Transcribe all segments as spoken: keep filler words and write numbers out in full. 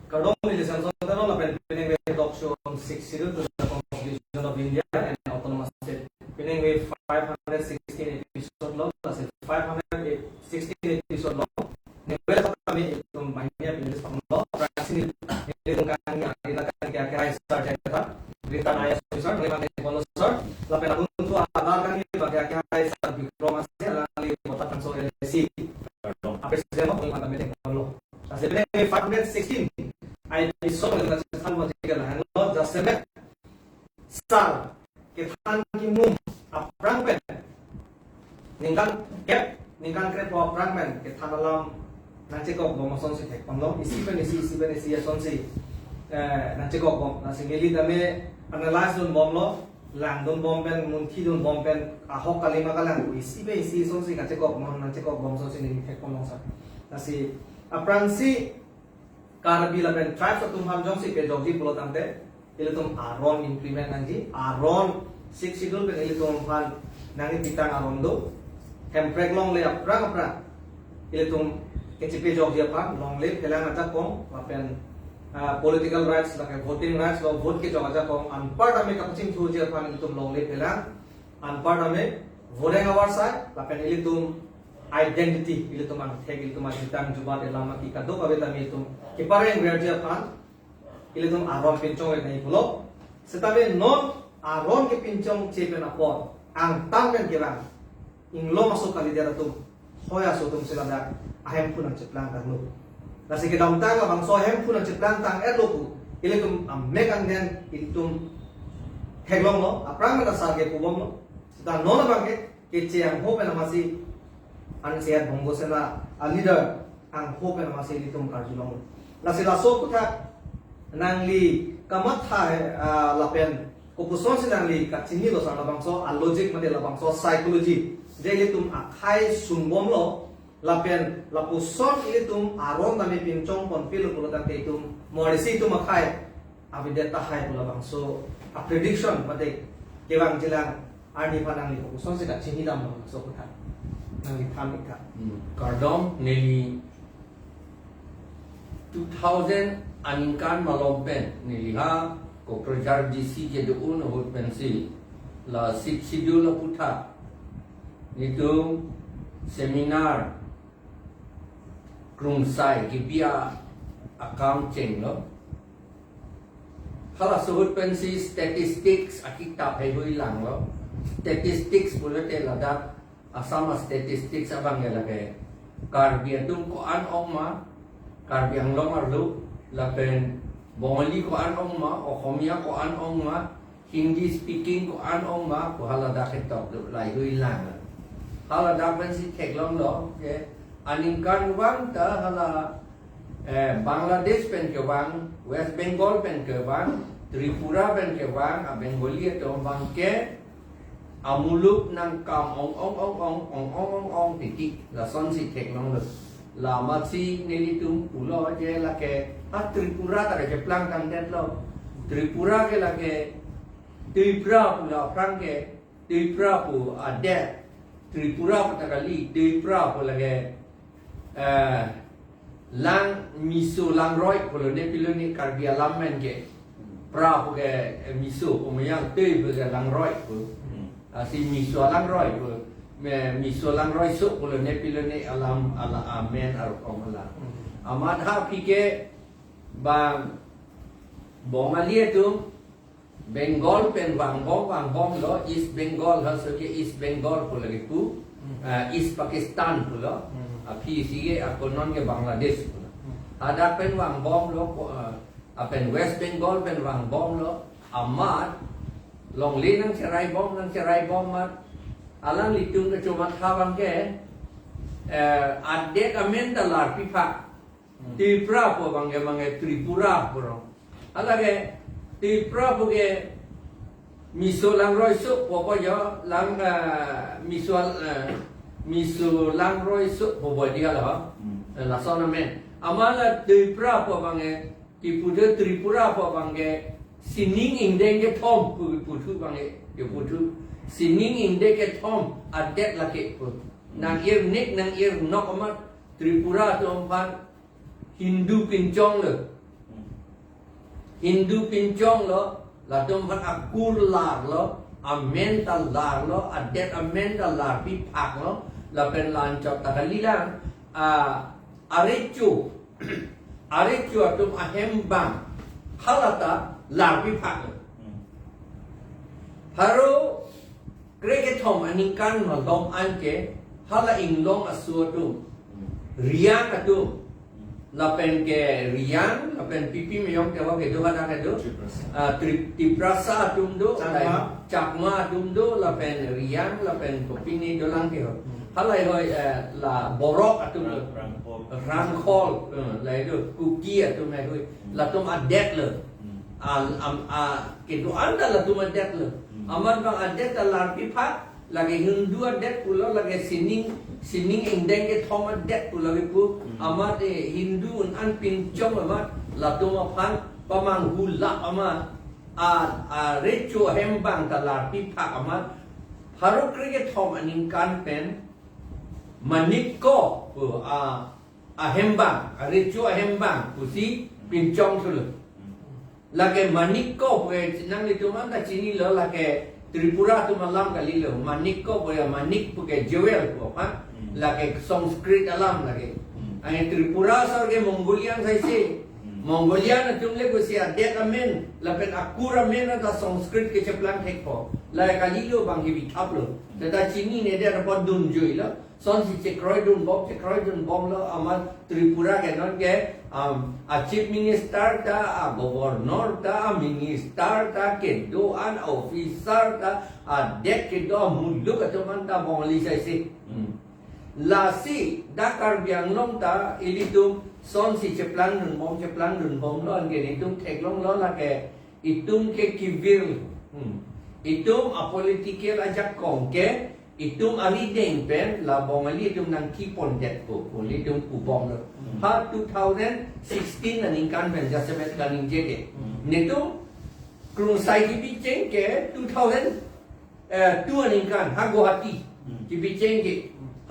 Kardom, neli Samson Teron, lapen pining ave Talk Show on Sixth Schedule to the Constitution of India and Autonomous State. Pining ave five hundred sixteen episode lo, lasi five hundred sixteen episode lo. Neli ave kami itum banyak pining ave lo. Praksi neli itum kang ya, kita kang ya, kira start ya, kita. Retired I A S officer, neli mati kono sir. Lapen adun tu ada kang ya, bagi kira start diploma sih, alangli Botha Tangso L A C. Apa sih, mau kami mati kono. Lasi pining five hundred sixteen episode neli kachethan mo tiga lahan lo, jasemet sar kethan kimum aphrang pen, ningkan kep, ningkan krepho aphrang pen kethan alam nangchekok bom asonsi thekponlo, isi pen isi, isi pen isi asonsi, eh, nangchekok bom. Lasi neli tame analyze dunbomlo, langdunbom pen, munthidunbom pen, ahok kalima kalang, isi pen isi asonsi kachekok bom, nangchekok bom asonsi neli thekponlong sir. Lasi aphrangsi Karbi lapen tribes atum aphan jongsi pejokji pulo tangte, ilitum aron implement nangji, aron Sixth Schedule pen ilitum aphan nangkepitang aron do, Hemprek longle aphrang aphrang ilitum kechepejokji aphan, longle phelang ajakong, lapen, ah, political rights, lake voting rights lo, vote kejok ajakong, anparta me kapachingthurji aphan ilitum longle phelang, anparta me voreng avarsai, lapen ilitum identity, ilitum angthek, ilitum ajitang jubat elam aki kadokave tame ilitum kepareng verji aphan, ilitum aron pinchong le nai pulo. Setame non aron kepinchongche pen apor, angtan pen kevang inglong aso kalidet atum, hoi aso atum si ladak ahemphu nangcheplang tanglo. Lasi kedamtang labangso ahemphu nangcheplang tang-etlo pu ilitum amek angden ilitum theklonglo, aphrang mena sar kepubomlo. Seta non abangke keche angho pen amatsi, an sehat Bongo Sena a leader angho pen amatsi ilitum karjulong. Lasi laso aputhak nangli kamatha, ah, lapen kopuson si nangli kachinilo sir, labangso a logic mate labangso psychology, je ilitum akhei sungbomlo, lapen lapuson ilitum aron tame pinchongponpilo pulo tangte itum, morisi itum akhei avedet tahai pu labangso a prediction mate kevangjilang arni aphan nangli kopuson si kachinidam labangso aputhak nangli than ik tha. Hmm, kardom, neli two thousand aningkan malom pen neli ha Kokrajhar D C kedo-un ahut pensi la Sixth Schedule aputhak nelitum seminar Krungsai kebi a-account chenglo. Halaso ahut pensi statistics akitap heihui langlo. Statistics pulote ladak Assam a-statistics abang ya lake Karbi atum ko-an ong ma, Karbi Anglong arlo, lapen Bongali ko-an ong ma, Okhomia ko-an ong ma, Hindi speaking ko-an ong ma pu haladak ketok do, laheihui lang. Haladak pensi theklonglo, je aningkanvang ta hala, eh, Bangladesh pen kevang, West Bengal pen kevang, Tripura pen kevang a-Bengali atum abangke amuluk nangkam ong ong ong ong titi, lasonsi theklonglo. Lamatsi nelitum pulo je lake ha Tripura ta kacheplang tangdetlo. Tripura ke lake Tipra pu la aphrang ke, Tipra pu adet, Tripura pu ta kali, Tipra pu lake, eh, lang miso langroi pulo ne pilo ne Karbi alam men ke. Pra pu ke, eh, miso, kemudian Tip pu ke langroi pu. Hmm. Lasi miso langroi pu. Me, miso langroi sok pulo ne pilo ne alam ala amen arkom ala. Hmm. Amat ha aphi ke bang Bongali atum Bengal pen vangbom, vangbomlo, East Bengal, halaso ke East Bengal pu lake pu, hmm, eh, East Pakistan pulo, hmm, aphi si ke ako non ke Bangladesh pulo. Hmm. Hadak pen vangbomlo, ko, eh, lapen West Bengal pen vangbomlo, amat longle nangcheraibom, nangcheraibom amat, alanglitum kachomatha abangke, eh, adet amen ta larpi phak. Hmm. Tipra pu abangke, abangke Tripura pu rong. Alake Tipra pu ke miso langroi sok pu pu jo, lang, eh, miso, eh, miso langroi sok pu pu dia lo. Hmm. Eh, lason amen. Amat la Tipra pu abangke, kiputhu Tripura pu abangke, sining ingdeng kethom pu kiputhu abangke, kiputhu. Sining ingdeng kethom adet lake pu. Hmm. Nang-ir nik, nang-ir nok amat Tripura atum aphan Hindu pinchonglo. Hmm. Hindu pinchong lo, latum aphan akur lar lo, amen ta lar lo, adet amen ta larpi phak lo, lapen la-anchot ta kalilang, a, arecho, arecho atum ahembang, hala ta larpi phak lo. Hmm. Pharo krekethom aningkan malom anke, hala inglong aso atum, Reang atum, lapen ke Reang, lapen pipi meyong teho kedo, hadak kedo. Tiprasa. Ah, Tri-, Tiprasa atum do, Chakma. Lai Chakma atum do, lapen Reang, lapen kopine dolang keho. Hmm. Halahei hoi, eh, la Borok atum do. Rang-, Rangkhol. Rangkhol, eh, lahei do, Kuki atum lahei hoi. Hmm. Latum adet lo. Hmm. Al-, am-, a, kedo-an ta latum adet lo. Hmm. Amat bang adet ta larpi phak, lake Hindu adet pulo, lake sining, sining ingdeng kethom adet pulo kipu. Hmm. Amat, eh, Hindu un-an pinchong amat, latum aphan pamanghu lap amat, a, arecho ahembang ta larpi phak amat, pharo krekethom aningkan pen, Manik Ko pu, a, ahembang, arecho ahembang pusi pinchong thulo. Lake Manik Ko pu ke nanglitum anta chinilo, lake Tripura atum alam kalilo. Manik Ko pu ya, manik pu ke jewel pu apa? Hmm. Lake Sanskrit alam lake. Hmm. Anke Tripura asor ke Mongolian saisi. Hmm. Mongolian atum le pusi adet amen, lapen akur amen anta Sanskrit kecheplang thekpo. Lake kalilo bang ke bithap lo. Seta chininedet apot dunjui lo. Sonsi chekroi dunbom, chekroi dunbomlo, amat Tripura ke non ke, um, a chief minister ta, a governor ta, a minister ta, kedo-an officer ta, adet kedo, muluk atum anta Bongali saisi. Hmm. Lasi dak Karbi Anglong ta ilitum sonsi cheplang dunbom, cheplang dunbomlo, anke ilitum theklonglo lake itum ke kevir. Hmm. Itum a political ajakong ke, itum arideng pen la Bongali atum nangkepondetpo pu nelitum pubomlo. Hmm. Ha two thousand sixteen aningkan pen jasemet kaningje ke. Hmm. Netum krungsai kebicheng ke two thousand, eh, two aningkan ha Guwahati. Hmm. Kebicheng ke.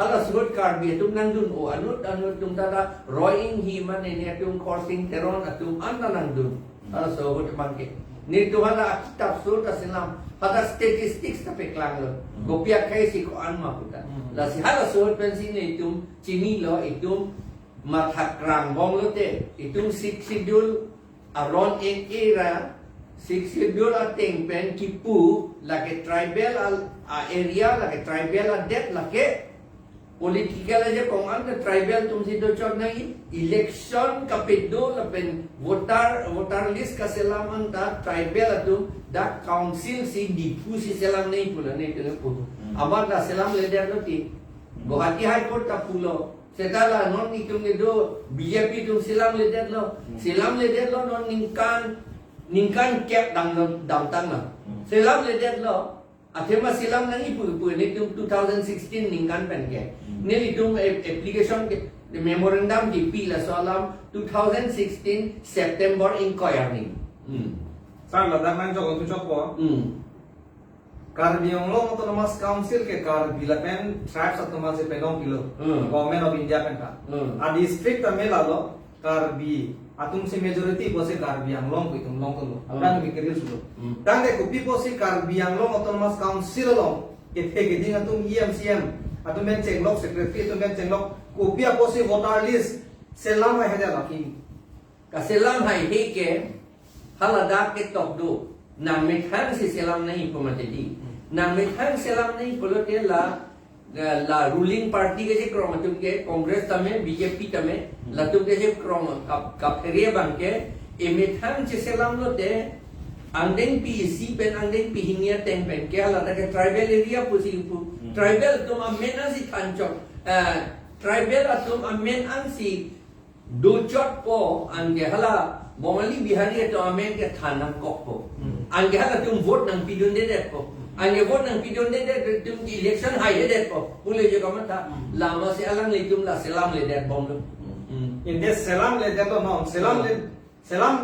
Halaso ahut Karbi atum nangdun-o, anut anut atum ta, ta Roy Inghi mane netum, Khorsing Teron atum anta nangdun. Hmm. Halaso ahut abang ke. Netum hala akitap so ta selam, hala statistics ta paklanglo. Hmm. Kopi akhei si ko-an ma pu ta. Hmm. Lasi halaso ahut pensi netum chinilo, itum matha krang bomlo te, itum Sixth Schedule aron en era, Sixth Schedule ateng pen kipu, lake tribal al-, a area, lake tribal adet, lake political ajakong anta tribal atumsi dochot nangji, election kapedo lapen voter, voter list kaselam anta tribal atum dak council si Diphu si selam nangji pulo, netum pu. Hmm. Amat ta selamledetlo ti. Hmm. Guwahati High Court ta pulo. Seta la non itum kedo B J P atum selamledetlo. Hmm. Selamledetlo non ningkan, ningkan kep dam, damtang lo. Hmm. Selamledetlo. Athema selam nangji pu, pu netum two thousand sixteen ningkan pen ke. Hmm. Nelitum ap-, application ke, memorandum kepi laso alam two thousand sixteen September ingkoi arni. Hmm. Sir, ladak nangjok tu chokpo. Hmm. Karbi Anglong Autonomous Council ke Karbi lapen tribes atum aphansi penong pilo. Hmm. Government of India pen ta. Hmm. A district ta me lalo, Karbi atumsi majority pusi Karbi Anglong pu itum longlo. Hmm. Tang bikiri sulo. Hmm. Tangte kopi pusi Karbi Anglong Autonomous Council along kethe keding atum E M C M atum pen chenglok, secretary atum pen chenglok, kopi apotsi voter list selam haihedet lake? Kaselam haihe ke haladak ketok do. Nangmethang si selam nangji pu mati di. Hmm. Nangmethang selam nangji pulote la, la, la ruling party kechekrong atum ke, Congress tame, B J P tame, hmm, latum kechekrong kap-, kaphere abang ke, emethang cheselamlote, angdengpi isi pen angdengpi hini ateng pen ke, haladak ke tribal area pusi pu. Hmm. Tribal atum amen ansi thanchok, eh, tribal atum amen ansi dochotpo, anke hala Bongali Bihari atum amen ke than nangkokpo. Hmm. Anke halatum vote nangpidundedetpo. Hmm. Anke vote nangpidundedet atum election haihedetpo. Pule jo kamatha, hmm, lamasi alanglitum la selamledetbomlo. Hmm. Hmm. Ante selamledetlo non, selam, hmm, le, selam,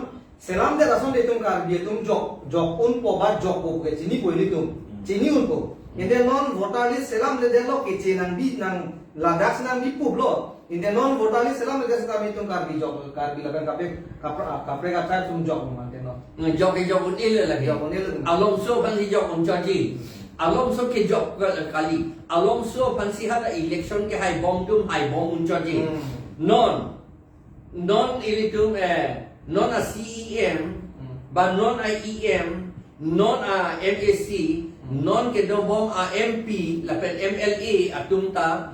selamdet ason itum Karbi atum jok, jok unpo ba jokpo ke chinipo ilitum. Hmm. Chini unpo. Ante non voter list selamledetlo, keche nangbi nang ladak si nangbi puplo. Ante non voter list selamledet seta ilitum Karbi jok, Karbi lapen kaprek, kapra-, kaprek a-tribe atum jok mante non. Jok ke jok un-e le lagi. Jok un-e le. Alomso aphansi jok un-e chotji. Alomso kejok kali. Alomso aphansi hala election kehai bom atum hai bom un-e chotji. Hmm. Non, non ilitum, eh, non a C E M, Hmm. ba non a E M, non a M A C, Hmm. non kedobom a M P, lapen M L A atum ta,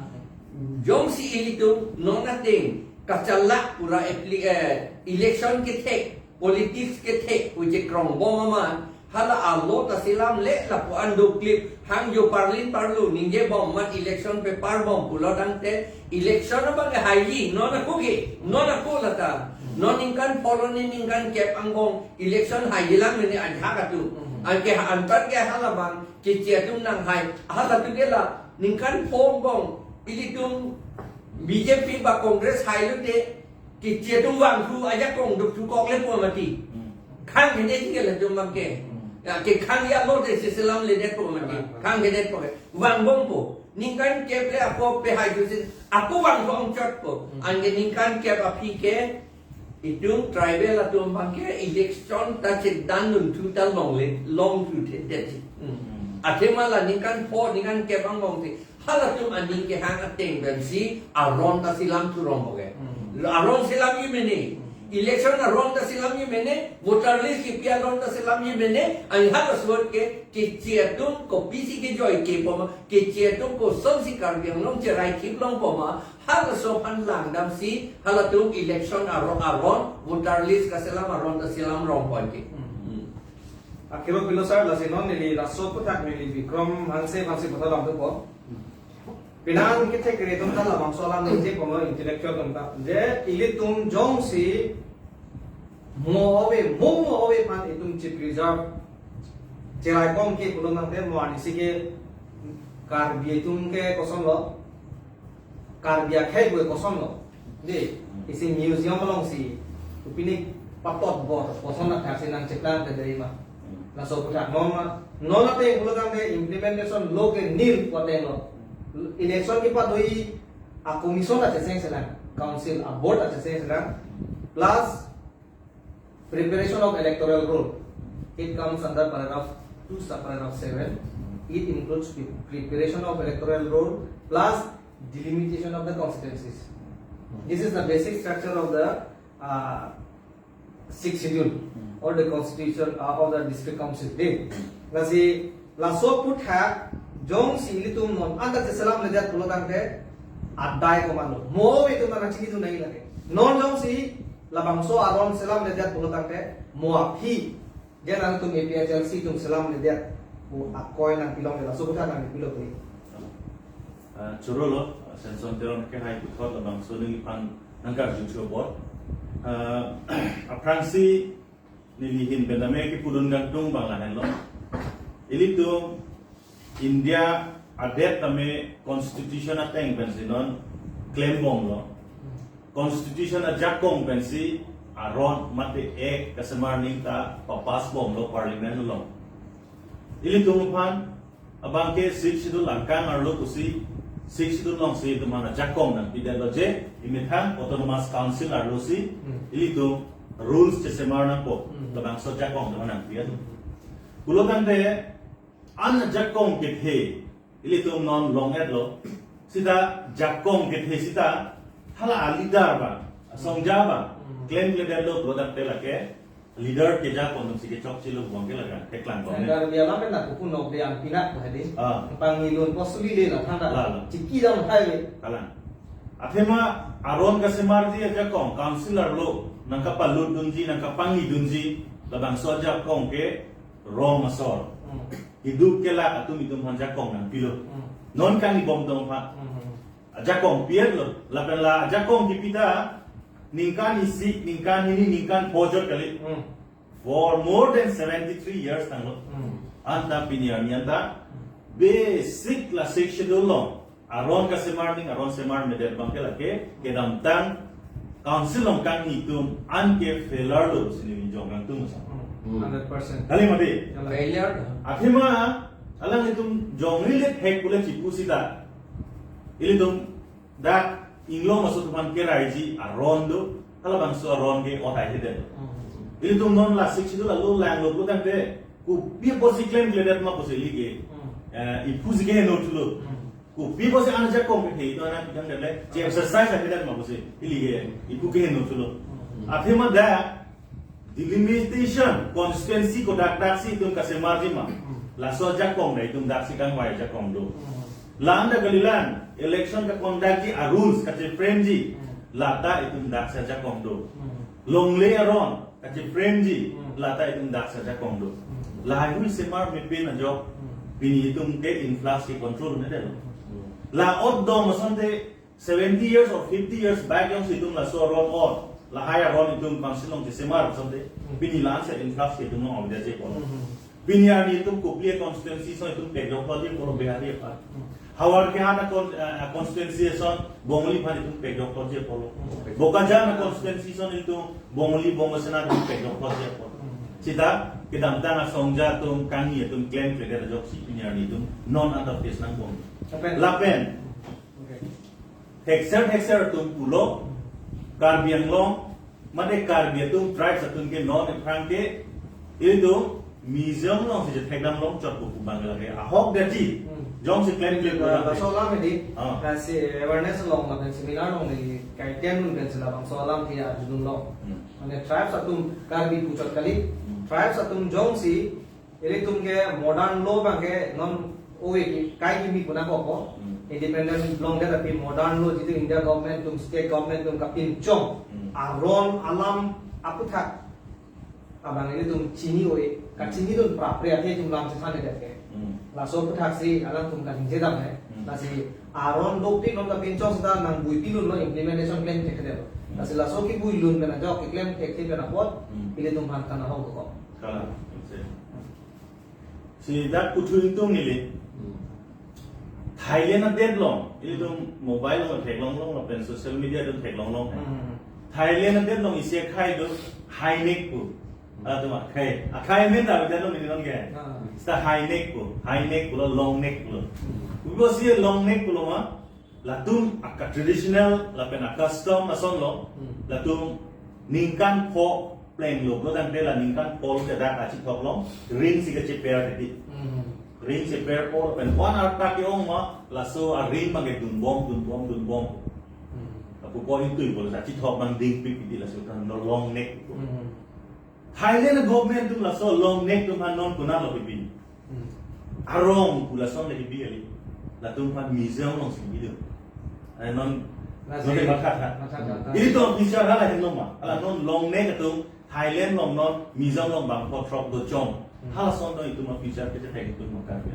Hmm. jongsi ilitum non ateng kachalak pura appli-, eh, election kethek, politics kethek, pu chekrong bom amat, hala a-law ta selamle lapu an doklip, hang jo parlin parlu, ningje bom amat election paper bom pulo tangte, election abang ke haiji, non ako ke, non ako lata, non ningkan pho arni ningkan kep angbong, election haiji lang mene ajak atum. Mhm. Anke ha-, anpar ke halabang, keche atum nanghai, hala atum ke la, ningkan pho angbong, ilitum B J P ba Congress hailote, keche atum vangthu ajakong dukthu kokle pu mati. Hmm. Khang hene ji ke latum abang ke. Hmm. Ya, kekhang ya lo de si selamledet pu mati. Hmm. Khang hene pu ke. Vangbompo. Ningkan kep le ako pehai jusin. Ako vangthu ang chotpo. Hmm. Anke ningkan kep aphi ke itum tribal atum abang ke election ta chedan dunthu ta longle, longthu thedet. Hmm. Athema la ningkan pho, ningkan kep angbong si. Halatum aning kehang ateng pensi aron ta selam thurong bo ke. Hmm. Aron selamji mene. Hmm. Election aron ta selamji mene. Voter list kipi aron ta selamji mene. Anke halaso ke keche atum kopisi kejoi ke poma. Keche atum kosonsi Karbi Anglong cherai thip long poma. Halaso aphan langdamsi halatum election aron, aron, voter list kaselam aron ta selam rong pon ke. Hmm. Hmm. Akhirlo pilo sir, lasi non neli laso aputhak neli Bikram Hanse aphansi puthot alam thupo. Penang kethek kere atum ta labangso alam ningje kono intellectual atum ta. Je ilitum jongsi mo ave, mo mo ave aphan itum chi-preserve, cherai bom ke pulo tangte mo arnisi ke Karbi atum ke kosonlo, Karbi akhei pu kosonlo. Dei, isi museum alongsi, tu pini patot bor, koson athak si nangcheplang te dei ma. Laso aputhak non ma, non ateng pulo tangte implementation lo ke nil pu ateng lo. Election kepadoi a-commission ta checheng selang, council a-board ta checheng selang, plus preparation of electoral roll. It comes under paragraph two, subparagraph seven. It includes pre-, preparation of electoral roll plus delimitation of the constituencies. This is the basic structure of the, uh, Sixth Schedule or the constitution, uh, of the district council. Dei. Lasi, laso aputhak, jongsi ilitum non anta cheselamledet pulo tangte, adai komano. Mo itum nangchinidun nangji lake. Non jongsi labangso aron selamledet pulo tangte, mo aphi, je nangtum A P H L C atum selamledet pu akoi nangpilong, laso aputhak nangpilo pu. Ah, chorolo, ah, Senson Teron kehai puthot labangso neliphan nangkarju chobot. Ah, aphrangsi neli ahin pen tame kepudun kangtung abang lahenlo. Ilitum India adet tame constitution ateng pensi non klembomlo. Constitution ajakong pensi aron mate act kasemar ning ta papass bomlo parliament along. Ilitum aphan abang ke Sixth Schedule angkang arlo pusi, Sixth Schedule alongsi itum aphan ajakong nangpidetlo je, imethang Autonomous Council arlosi, Hmm. ilitum rules chesemar nangpo, Hmm. labangso ajakong itum aphan nangpidet. Pulo tangte, an ajakong kethe, ilitum non long-etlo, seta ajakong kethe seta, hala a-leader abang, asongja abang, Hmm. klemkledetlo pulo tangte lake, leader keja konung si kechokchelo abang ke laga, theklang abang. Leader biala pen na kuku nok de ang pinak ba hedi. Ah. Pangilun posuli le la thanda. La, la. Chiki dam hai le. Kalang. Athema aron kasemarji ajakong, council arlo, nangkapalutdunji, nangkapangidunji, labangso ajakong ke rong asor. Hmm. Keduk kelak atum itum aphan ajakong nangpilo. Hmm. Non kangni bom tong aphan. Hmm. Ajakong pietlo, lapen la ajakong kipi ta, ningkan isi, ningkan hini, ningkan pho chot kali. Hmm. For more than seventy-three years tanglo. Hmm. Anta pini arni anta, Hmm. basic la Sixth Schedule along, aron kasemar ning, aron semarmedet abang ke lake, kedamtang, council along kangni atum, an ke failure lo, sini jong kangtung sa. Hmm. Hmm. Hundred percent. Kali mati? Kali. Failure. Athema, alanglitum jongri le thek pule chipu seta. Ilitum dak inglong aso atum aphan keraiji aron do, halabangso aron ke othai hede. Hmm. Ilitum non la Sixth Schedule along langlo pulo tangte, kopi apotsi klemkledet ma pusi ili ke, Hmm. eh, iphu si keheno thulo. Hmm. Kopi apotsi an ajakong kethe itum an apidang dele, je exercise akedet ma pusi ili ke, iphu keheno thulo. Hmm. Athema dak delimitation, constituency kodak daksi itum kasemarji ma. Hmm. Laso ajakong da itum daksi kangvai ajakong do. Hmm. La-an ta kalilang, election kaconductji arules kacheframeji, Hmm. lata itum daksi ajakong do. Hmm. Longle aron kacheframeji, Hmm. lata itum daksi ajakong do. Hmm. Lahai hui semar mepin ajok, Hmm. pini itum ke influx kecontrol un-edetlo. Hmm. La-ot dong asonte seventy years or fifty years back jongsi itum laso aron ot, lahai aron itum council along chesemar asonte, Hmm. pini la-an si influx ke itum along avedet-ji apotlo. Hmm. Pini arni itum kopili constituency ason itum pekjoklo-ji apotlo, Bihari aphan. Hmm. Howraghat a con-, eh, constituency ason Bongali aphan itum pekjoklo-ji apotlo. Hmm. Bokajan a constituency ason itum Bongali, Bongo Sena itum pekjoklo-ji apotlo. Hmm. Seta kedamtang asongja atum, kangni atum klemkledet ajoksi pini arni itum non anta face nangbom. Lapen. Lapen. Okay. Thekser thekser atum pulo, Karbi Anglong, mate Karbi atum tribes atum ke non aphrang ke, itum museum alongsi chethekdam longchotpo pu abang lake ahokdetji, Hmm. jongsi klemkle La, pulang. Laso alam ini, Ah. lasi awareness along, lapen seminar along neli kaiteng un pensi labangso alam ke arjudunlo. Hmm. Mane tribes atum Karbi puchot kali, Hmm. tribes atum jongsi ilitum ke modern law abangke non ove ke kai kimi pu nangkokpo. Hmm. Independent longdet aphi modern law jitu India government atum, state government atum kapinchong. Hmm. Aron alam aputhak abang ilitum chini ove, kachinidun prapre athe itum lam chethandet ke. Hmm. Laso aputhak si alangtum kaningje dam he. Hmm. Lasi aron dopik non kapinchong seta nangbuipi lunlo, implementation klem thekthedet. Hmm. Lasi laso kebuilun pen ajok keklem thekthe pen apot, Hmm. ilitum aphan kanahok dokok. Kalang, let's say. Si dak kuthu ingtung neli. Hmm. Thailand adet along, ilitum mobile along theklonglong, lapen social media along theklonglong. Hmm. Thailand adet along isi akhei do, Hainek pu. Hmm. Atum akhei. Akhei amen ta adet along neli non ke. Ah. Seta Hainek pu, Hainek pulo, Longnek pulo. Hmm. Kopi apotsi Longnek pulo ma, latum aka traditional lapen a custom asonlo, Hmm. latum ningkan pho plenglo, lo tangte la ningkan pho lo ke dak achithok along, ring si kacheper titi. Hmm. Ring cheper pho, lapen one hour ta ke-ong ma, laso a ring abangke dunbom, dunbom, dunbom. Hmm. Lapu pho ingtui pulo, achithok abang dingpik titi, laso kan Longnek. Hmm. Thailand government atum laso Longnek atum aphan non konatlo kebi. Hmm. Arong pu lason le kebi kali. Latum aphan museum alongsi kebi do. Ai non, Lasi, non le matha tha. Matha tha, tha. Ilitum future hala henlo ma. Hala non Longnek atum Thailand along non museum along bangpho throk do chom. Hmm. Halason non itum a future kechethek itum ma Karbi.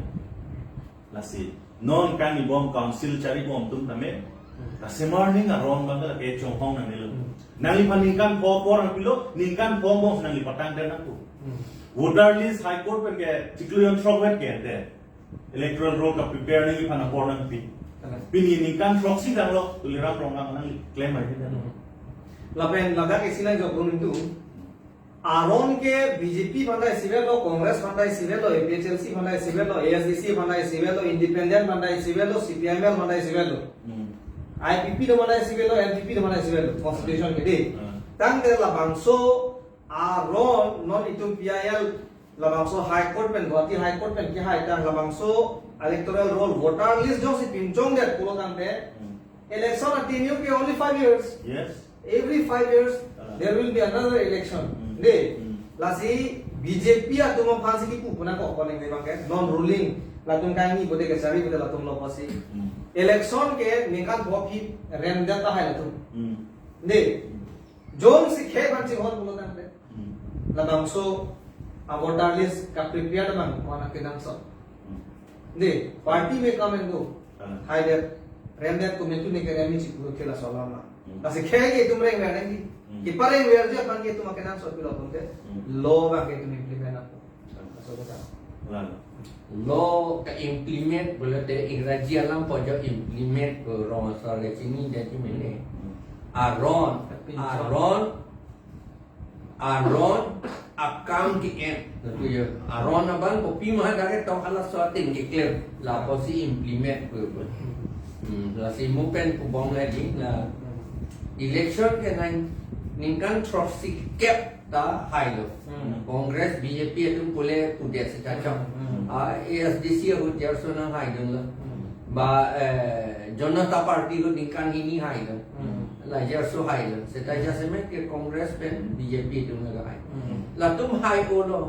Lasi non kangnibom council charibom atum tame, Hmm. kasemar ning aron abang lake chonghong nangnelo. Hmm. Nangliphan ningkan pho apor nangpilo, ningkan pho angbong si nangli patangdet nangpo. Hmm. Voter list High Court pen kechiklo jon throk vet ke ante. Electoral roll kaprepare nangliphan apor nangpi. Kalang. Pini ningkan throksi tanglo, Tuliram Ronghang nangli klem ahi tanglo. Hmm. Lapen ladak isi nangjokrong ingtung. Aron ke B J P aphan ta isivet lo, Congress aphan ta isivet lo, A P H L C aphan ta isivet lo, A S D C aphan ta isivet lo, Independent aphan ta isivet lo, C P I M L aphan ta isivet lo. Hmm. I P P atum aphan ta isivet lo, N P P atum aphan ta isivet lo, Constitution ke dei. Hmm. Tangte labangso aron non itum P I L labangso High Court pen, Guwahati High Court pen kehai tang labangso electoral roll voter list jongsi pinchongdet pulo tangte, Hmm. election a tenure ke only five years. Yes. Every five years, Ah. there will be another election. Hmm. Dei. Hmm. Lasi B J P atum aphansi kipu pu nangkok koning dei abangke. Non ruling. Latum kangni bote kachari bote latum lo apotsi. Hmm. Election ke ningkan pho aphi remdet tahai latum. Hmm. Dei. Hmm. Jongsi khei aphan chinghon pulo tangte. Hmm. Labangso a voter list kaprepare abang kona kenangsot. Hmm. Dei, party may come and go. Ah. Haidet, remdet kometu ne kerem-ji pu ke laso alam ma. Hmm. Lasi khei ke itum rengver nangji. Hmm. Kiparengverji aphan ke itum akenangsot pilo pulote. Hmm. Law abangke itum implement nangpo. Ah. Laso kata. Lalu. Law ke-implement pulote Ingraji alam pu jo implement pu rong asor le chini jadi mene. Hmm. Aron, Tapi aron, aron akam ke-en. Lapu ya, aron abang kopi ma dak ke tong halaso atin keklem. Lapusi implement pu pu. Hmm, lasi mo pen pubong lagi na election ke nang ningkan throksi kep ta hailo. Hmm. Congress, B J P atum pule pudet seta chok. Hmm. A S D C ahut jarso nang haidun lo. Hmm. Ba, eh, Janata Party ahut ningkan hini hailo. Hmm. La jarso hailo. Seta jasemet ke Congress pen B J P atum laga hai. Hmm. Latum hai-o lo.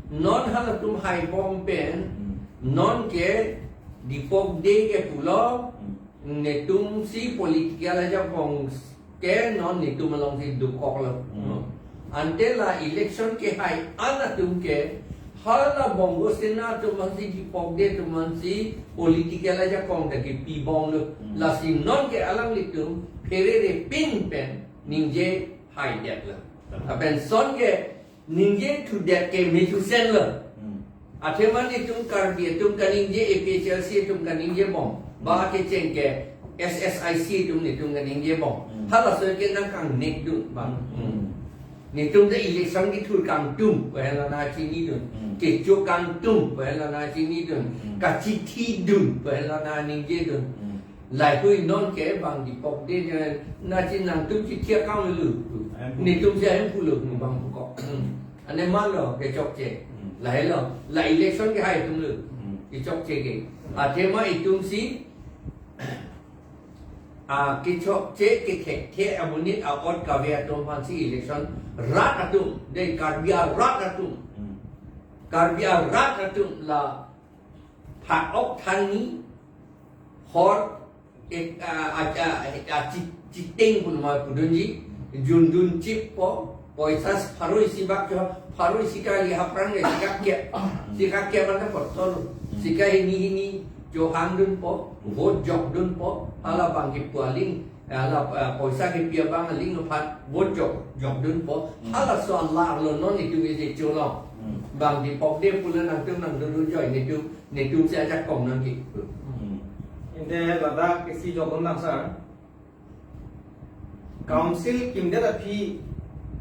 Non halatum haibom pen. Hmm. Non ke Deepak Dey ke pulo. Hmm. Netum si political ajakong ke non netum along si dukok lo. Hmm. Ante la election ke hai-an atum ke hala Bongo Sena atum aphan si Deepak Dey atum aphan si political ajakong ta kepibom lo. Hmm. Lasi non ke alanglitum pherere pin pen ningje haidet lo. Hmm. Lapen son ke ningje thudet ke mechusen lo. Hmm. Athema netum Karbi atum kaningje, A P H L C atum kaningje bom. Ba kecheng ke S S I C atum netum kaningje bom. Hmm. Halaso ke nang kangnek dun ba. Hmm. Hmm. Netum ta election kethur kangtum, pu henlo nangchinidun. Hmm. Kecho kangtum, pu henlo nangchinidun. Hmm. Kachithidun, pu henlo nangningjedun. Hmm. Lahei non ke bang Deepak Dey, eh, nangchinidun, nangtum chithi akam lulu. Ahem pu. Netum si ahem pulo, hmm, bang pukok. Hmm. Ane malo kechokche. Hmm. Lahelo, la election ke hai atum lo. Hmm. Kechokche ke. Athema itum si, ah, kechokche kethekthe amonit a-ot kave atum aphan si election rat atum, de Karbi arat atum. Hmm. Karbi arat atum la phak-ok thanni hor, eh, ah, ah, ah, ah, chi-, chiteng pun ma pudunji, jundun chip po, poisa pharo isi bak cho, pharo isi kali aphrang le sika kep. Sika kep anta potol. Sika hini hini cho hangdun po, vote jokdun po, hala bang kepu aling, hala, eh, poisa kepi abang aling aphan vote jok, jokdun po. Hmm. Halaso alar lo non itum isi cholong. Hmm. Bang Deepak Dey pulo nangtum nangdodojoi, netum, netum si ajakong nangji. Hmm. Ante ladak isi jokdun nang sir. Council kimdet aphi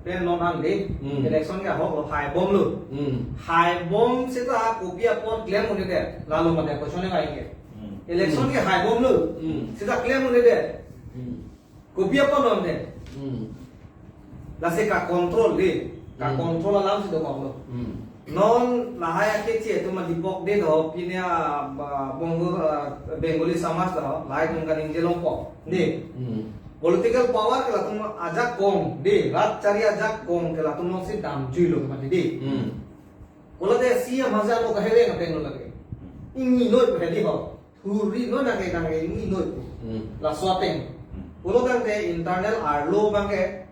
pen non an de. Hmm. Election ke ahok lo, haibom lo. Hmm. Haibom seta kopi apot klem un-edet. Lalo mate question ke ai ke. Hmm. Election ke haibom lo. Hmm. Seta klem un-edet. Hmm. Kopi apot non de. Hmm. Lasi ka-control de. Ka-control alam si dokok lo. Hmm. Non lahai akeche atum Deepak Dey do, pine a, ba, Bongo, ah, Bengali Samaj do, lahai atum kaningje longpo. De. Hmm. Political power ke latum ajakong, de, rat chari ajakong ke latum along si damjui lo mati de. Hmm. Pulote C M hajar lo kaheweng ateng lo lake. Ingni noi pu hedi ho. Thurri noi nangke nangke ingni noi pu. Hmm. Laso ateng. Hmm. Pulo tangte internal arlo abang ke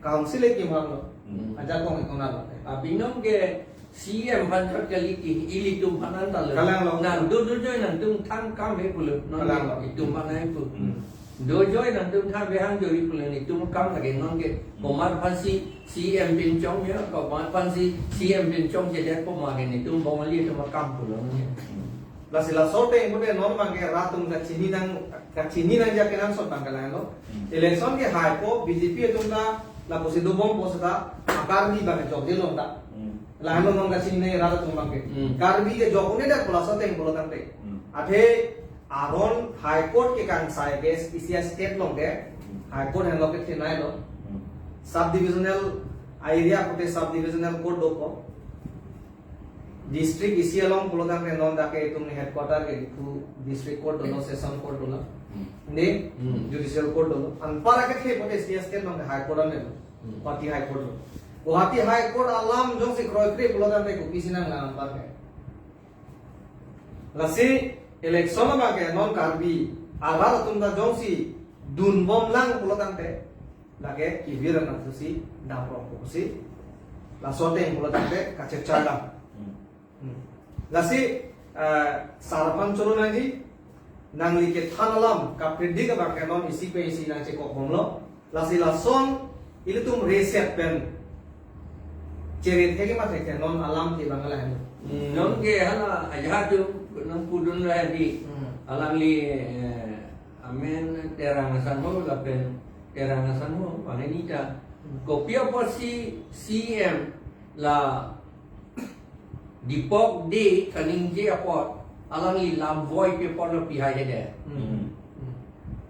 council ke kimang lo. Hmm. Ajakong ke konat lo. Abinong ke C M aphan chot kali ke ilitum aphan anta lo. Kalang lo. Nangdodojoi nangtum thang kam he pulo. Non kalang lo. Itum aphan he pu. Hmm. Dojoi nangtum thang behang jori pulo netum kam lake non ke. Hmm. Komat aphan si C M pinchong ya, komat aphan si C M pinchong jedet komat ke netum Bongali atum akam pulo non ke. Hmm. Lasi laso ateng pute non abang ke rat atum kachini nang, kachini nangji akenangsot abang ke lahelo. Hmm. Election ke haipo, B J P atum ta lapusi dobompo seta, a-Karbi abang ke jokje long ta. Hmm. Lahelo non kachini nang rat atum abang ke. Hmm. Karbi ke jok un-edet pu laso ateng pulo tangte. Hmm. Athe aron High Court ke kangsai ke isi a-state along ke. Hmm. High Court henlo kethenei lo. Hmm. Sub-divisional area pute sub-divisional court dopo. District isi along pulo tangte non dak ke itum headquarter ke Diphu District Court dolo, Session Court dolo. Hmm. Ne? Hmm. Judicial Court dolo. Anpar akethe pute isi a-state along High Court an dolo. Hmm. Guwahati High Court dolo. Guwahati High Court alam jongsi kroikre pulo tangte kopisi nang lang anpar ke. Lasi election abang ke non Karbi arat atum ta jongsi dunbom lang pulo tangte. Lake kevir nangthusi damrong pusi. Laso ateng pulo tangte kachechar dam. Hmm. Hmm. Lasi, eh, sar aphan choro nangji, nangli kethan alam kapredict abang ke non isi pe isi nangchekok bomlo. Lasi lason ilitum reset pen chere thek ma thek non alam ke abang lahen. Hmm, non ke hala ajahak jo nangpudun lahai di. Hmm. Alangli, eh, amen Terang Sangho lapen Terang Sangho abang ini ta. Hmm. Kopi apotsi C M la Deepak Dey kaningje apot Alangli lam voipi apotlo pihai hede. Hmm. Hmm.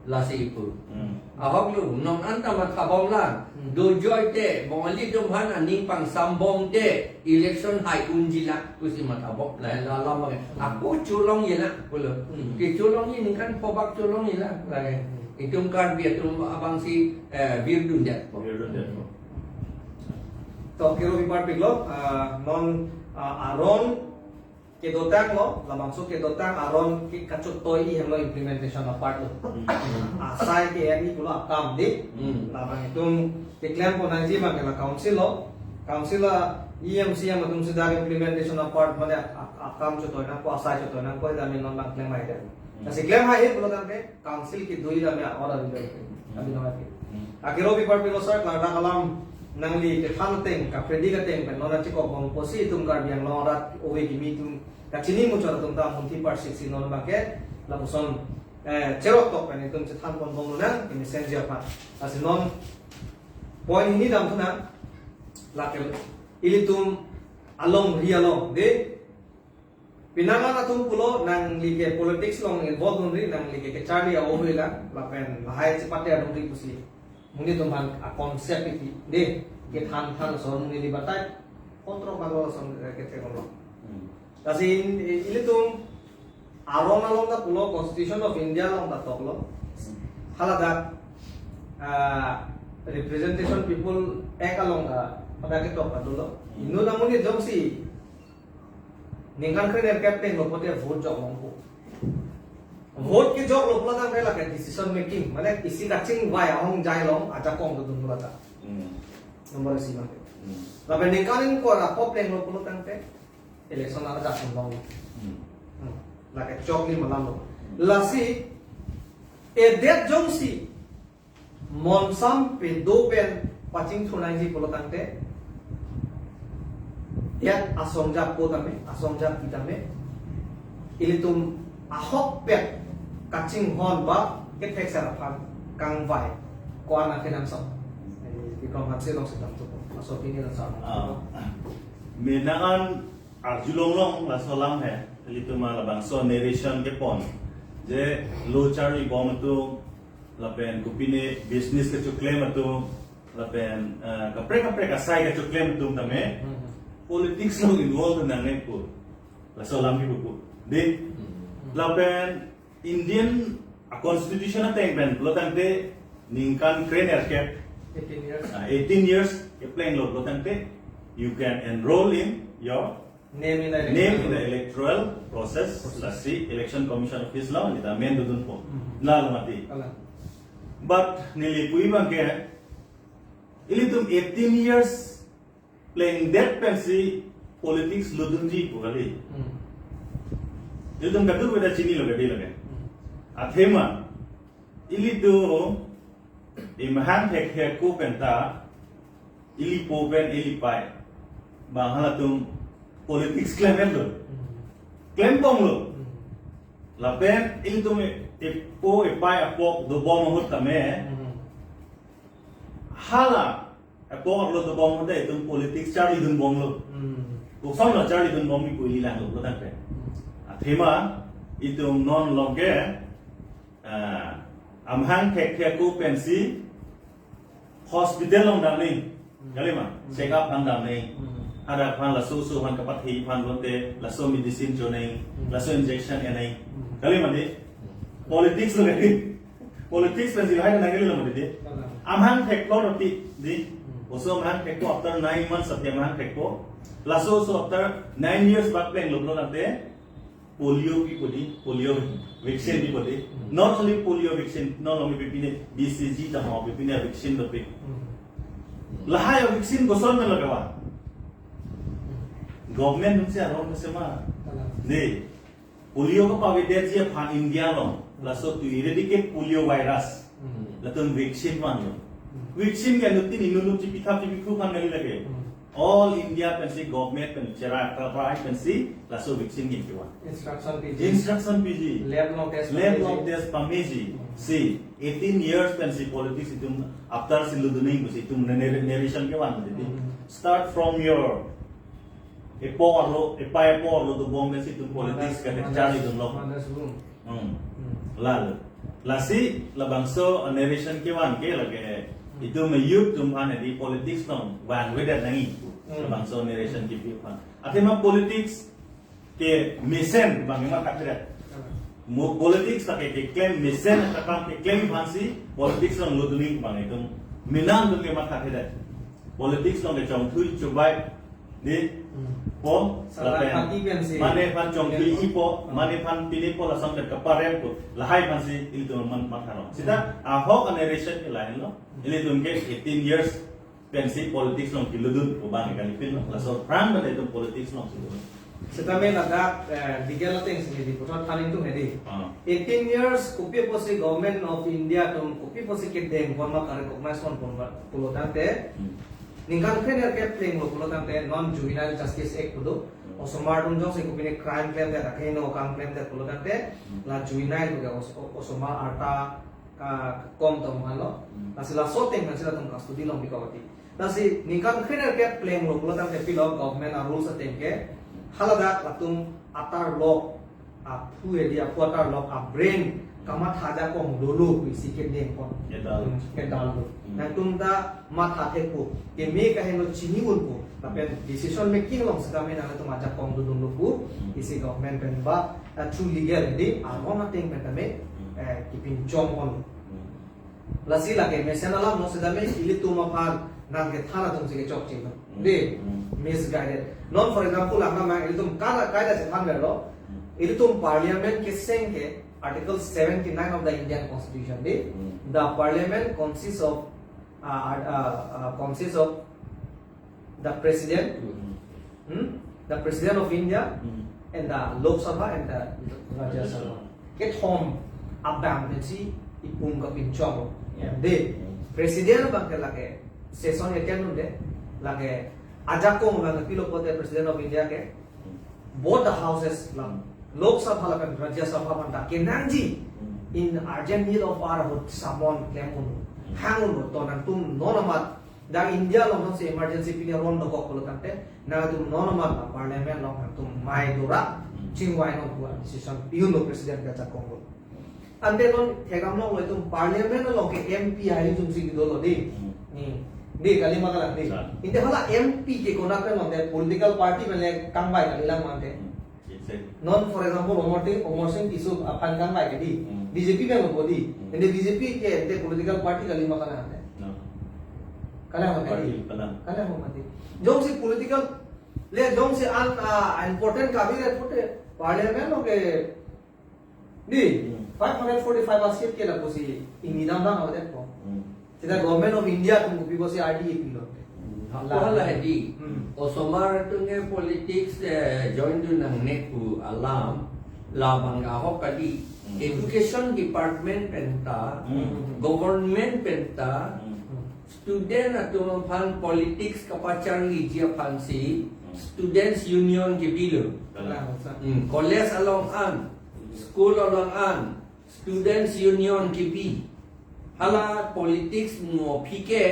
Lasi ipu. Hmm. Ahok lo, non anta mathabom lang. Hmm. Dojoi te, Bongali atum aphan aning pangsambom te, election hai unji lang, pusi mathabom. La, la, la, la, ako cholongji lang, pulo. Hmm. Kecholongji ningkan phobak cholongji lang, la. Hmm. Itum Karbi atum abangsi, eh, virdun det. Virdun det. To, kero bipar piklo, ah, non, ah, aron kedotanglo, labangso kedotang aron ke kachotoi ihemlo implementation apart lo. Hmm. Asai ke-en pulo akam di. Hmm. Labang itum keklem ponnangji abang ke la council lo. Council la E M C M atum si dak implementation apart mane ak-, akam chotoi nangpo, asai chotoi nangpo, ida min non abang klem hai de. Hmm. Lasi klem hai pulo tangte council kedo ida min order ida. Hmm. Abi nang ati. Hmm. Akero bipar piklo sir, klardak alam nangli kethan ateng, kapredict ateng pen non achikokbom pusi itum Karbi Anglong arat ove kimi atum kachini muchot atum ta munthi parsiksi non abang ke lapuson, eh, cherok tok pen itum chethan ponbomlo nang, ini senji aphan. Lasi non point hini damthu nang, lake ilitum alongri along, de, pinangan atum pulo nangli ke politics along involve dunri, nangli ke kecharli a-ove lang, lapen lahai chepate adungri pusi. Monit atum aphan a-concept iti, de, kethan than ason neli batai, kontro balo ason, eh, kethek lo. Hmm. Lasi in, i-, ilitum aron along ta pulo, Constitution of India along ta toklo. Hala dak, ah, Representation People Act along ta pada ketok ta dolo. Inut amonit jongsi ningkan krenerkep plenglo pote vote jok longpo. Vote kejoklo pulo tangte lake decision making, mane isi kachingvai ahongjai along ajakong dodun pulo ta. Hmm. Nomor isi mate. Hmm. Lapen ningkan ingkoi ra pop plenglo pulo tangte election arjap longlo. Hmm. Hmm. Lake choklim alamlo. Hmm. Lasi edet jongsi monsam pedo pen pachingthur nangji pulo tangte, ya asongjap po tame, asongjap pi tame, ilitum ahokpet kachinghon ba kethekser aphan kangvai ko-an akenangsot. Bikram Hanse alongsi damthu po. Laso pini laso. Ah. Menangan arjulonglong laso alam he, ilitum labangso narration kepon. Je lo charlibom atum, lapen kopine business kechoklem atum, lapen, eh, kaprek kaprek asai kechoklem atum tame, hmm, politics along involve nangne pu. Laso alam kipu pu. Di, hmm, lapen Indian a-constitution ateng pen pulo tangte ningkan krenerkep, eighteen years. Ah, eighteen years keplenglo pulo tangte, you can enroll in your name in the name in the electoral process, process. Lasi Election Commission Office along ilitum amen dodun po. Hmm. Lalo mati. Ala. But neli pu abang ke, ilitum eighteen years plengdet pensi politics lodunji pu kali. Hmm. Ilitum kadokave ta chinilo kadi lake. Hmm. Athema, ilitum imahang thekthe ako penta, ili po pen ili pai, bang halatum politics klemlo. Hmm. Klembomlo. Hmm. Lapen ilitum e, epo epai apok dobom ahut tame. Hmm. Hala apok lo dobom ahut itum politics charlidunbomlo. Hmm. Kosonlo charlidunbom pu ili langlo pulo tangte. Hmm. Athema itum non along ke, ah, amahang thekthe ako pensi hospital along damnang. Hmm. Kali ma? Hmm. Check up aphan damnang. Hmm. Hadak aphan laso oso aphan kapathe aphan bonta laso medicine chonang, hmm, laso injection enang. Hmm. Kali ma di? Hmm. Politics lo kali. Politics pensi lahai nangkali lo ma di. Kalang. Amahang thekpo roti di. Hmm. Oso amahang thekpo after nine months ati amahang thekpo. Laso oso after nine years bak plenglo pulo tangte polio pipo di, polio vaccine pipo di. Hmm. Not only polio vaccine, non only pipine B C G tame, pipine vaccine dopik. Hmm. Lahai vaccine koson pen lake va? Hmm. Government atumsi aron kase ma. Kalang. Di. Polio kepavedetji aphan India along, laso to eradicate polio virus. Hmm. Latum vaccine vanlo. Hmm. Vaccine ke anuttin inut inut chipithap chipikhu aphan kali lake. Hmm. All India pensi government pen chera kapai pensi laso vaccine ke kevan. Instruction piji. Instruction piji. Lab along test, lab along pameji. Test pameji. Hmm. Si, eighteen years pensi politics itum after si lodunang pusi itum narr-, narration kevan tadi. Hmm. Start from your epo arlo, epa epo arlo dobom pensi itum politics ka charlidunlo. Mother's womb. Hmm. Hmm. Lalo. Lasi labangso narration kevan ke lake itum youth atum aphan edi politics along vangvedet nangji. Hmm. Labangso narration kepi aphan. Athema politics kemesen abang mathathedet. Mo politics ta ke keklem mesen ta kam keklem aphansi politics along lodunji abang itum menang atum ke mathathedet. Politics along kechongthui chobai di Hmm. po, Salah lapen party pensi. Mane aphan chongthui-ipo, Hmm. mane aphan pinipo lason ke kaparempo, lahai aphansi ilitum man matharong. Sita Hmm. ahok a-narration ke lahenlo, Hmm. ilitum ke eighteen years pensi politics along kelodun pu abang kalipin lo. Laso aphrang pen itum politics alongsi lodun. Setame ladak, eh, legal atengsi di puthot thaning tum hedi. Ah. Eighteen years kopi apotsi Government of India atum kopi apotsi kedengpon ma ka-recognize ponpon ma pulo tangte. Hmm. Ningkan krenerkep plenglo pulo tangte non Juvenile Justice Act pu do. Hmm. Osomar atum jongsi kopine crime klemdet, akehingno akam klemdet pulo tangte. Hmm. La juvenile pu ke os-, o-, osomar arta ka-, kom tong aphanlo. Hmm. Lasi laso ateng pensi latum custody along bikok ati. Lasi ningkan krenerkep plenglo pulo tangte pilo government a-rules ateng ke haladak latum atarlok aphu hedi aphu atarlok a-brain kamatha ajakong dolo pusi kedengpon. Kedal. Hmm, kedal lo. Hmm. Nangtum ta matha thekpo. Keme kaheno chini unpo. Lapen decision making along setame nangtum ajakong dodunlo pu. Hmm. Isi government pen ba, eh, through legal hedi aron ateng pen tame, Hmm. eh, kepinchongpon. Hmm. Lasi lake mesen alam lo setame ilitum aphan nangkethan atumsi kechokche lo. Hmm. Di, Hmm. misguided. Non, for example, angna ma ilitum kada kaida chethanverlo. Hmm. Ilitum parliament keseng ke Article seventy-nine of the Indian Constitution di. Hmm. The parliament consists of, uh, uh, uh, consists of the president, Hmm. hmm, the president of India, Hmm. and the Lok Sabha and the Rajya Sabha. Kethom abang pensi ipum kapinchong. Yeah. Di, Hmm. president abang ke lake session attend un-e, lake ajakong abang pilo pulote president of India ke Hmm. both the houses la, Hmm. Lok Sabha lapen Rajya Sabha aphan ta kenangji Hmm. in urgent need of our ahut summon klem un. Hmm. Hang un to nangtum non amat dak India along si emergency pini ron dokok pulo tangte, nangtum non amat la parliament along nangtum mai dora, Hmm. chingvai non pu a-decision pi-unlo president ke ajakong lo. Ante non thekdamlonglo itum parliament along ke M P arijumsi kedo lo di. Hmm. Hmm. Di kali ma kalang di. Sa. Ante hala M P ke konat pen mante political party pen le kangvai kalilang mante. Hmm. Yes, sir. Non, for example, Amar Singh, Amar Singh Tisso aphan kangvai ke di. Hmm. B J P pen lo di. Hmm. Ante B J P ke ante political party kali ma kalang ante. No. Kalang ma Party di. Kalang. Kalang ma di. Jongsi political, le jongsi an, ah, important kabinet pute parliament along ke di, Hmm. five hundred forty-five a-seat ke lapusi ingni damdam avedet ko. Hmm. Seta Government of India atum kopi pusi R D A pilo. Hmm. Hapu hala hedi. Hmm. Osomar atum ke politics, eh, join dun nangne pu alam labang ahok kali. Hmm. Education department penta, Hmm. government penta, Hmm. student atum aphan politics kapacharliji aphansi Hmm. students union kebilo. Kalang. Hmm. College along an, school along an, students union kebi. Hala politics mo aphi ke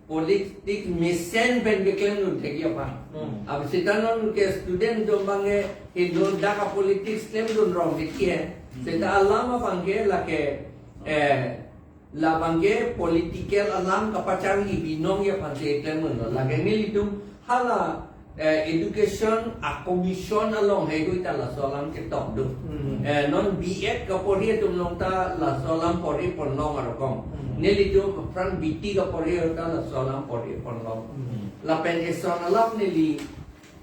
politics mesen pen keklem dun thekji aphan. Hmm. Ab seta non ke student atum abang ke hingno dak a-politics klem dun rong thekji he. Hmm. Seta alam abang ke lake, eh, labang ke political alam kapacharli binong ya aphansi klem dunlo. Lake nelitum hala, eh, education a-commission along heihui ta laso alam ketok do. Hmm. Eh, non B Ed kaporhi atum along ta laso alam porhi pon long arokom. Hmm. Nelitum aphrang B T kaporhi ta laso alam porhi pon long. Hmm. Lapen eson alam neli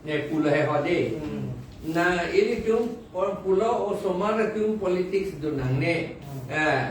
ne pulo he hode. Hmm. Na ilitum pon pulo osomar atum politics dun nangne. Hmm. Eh,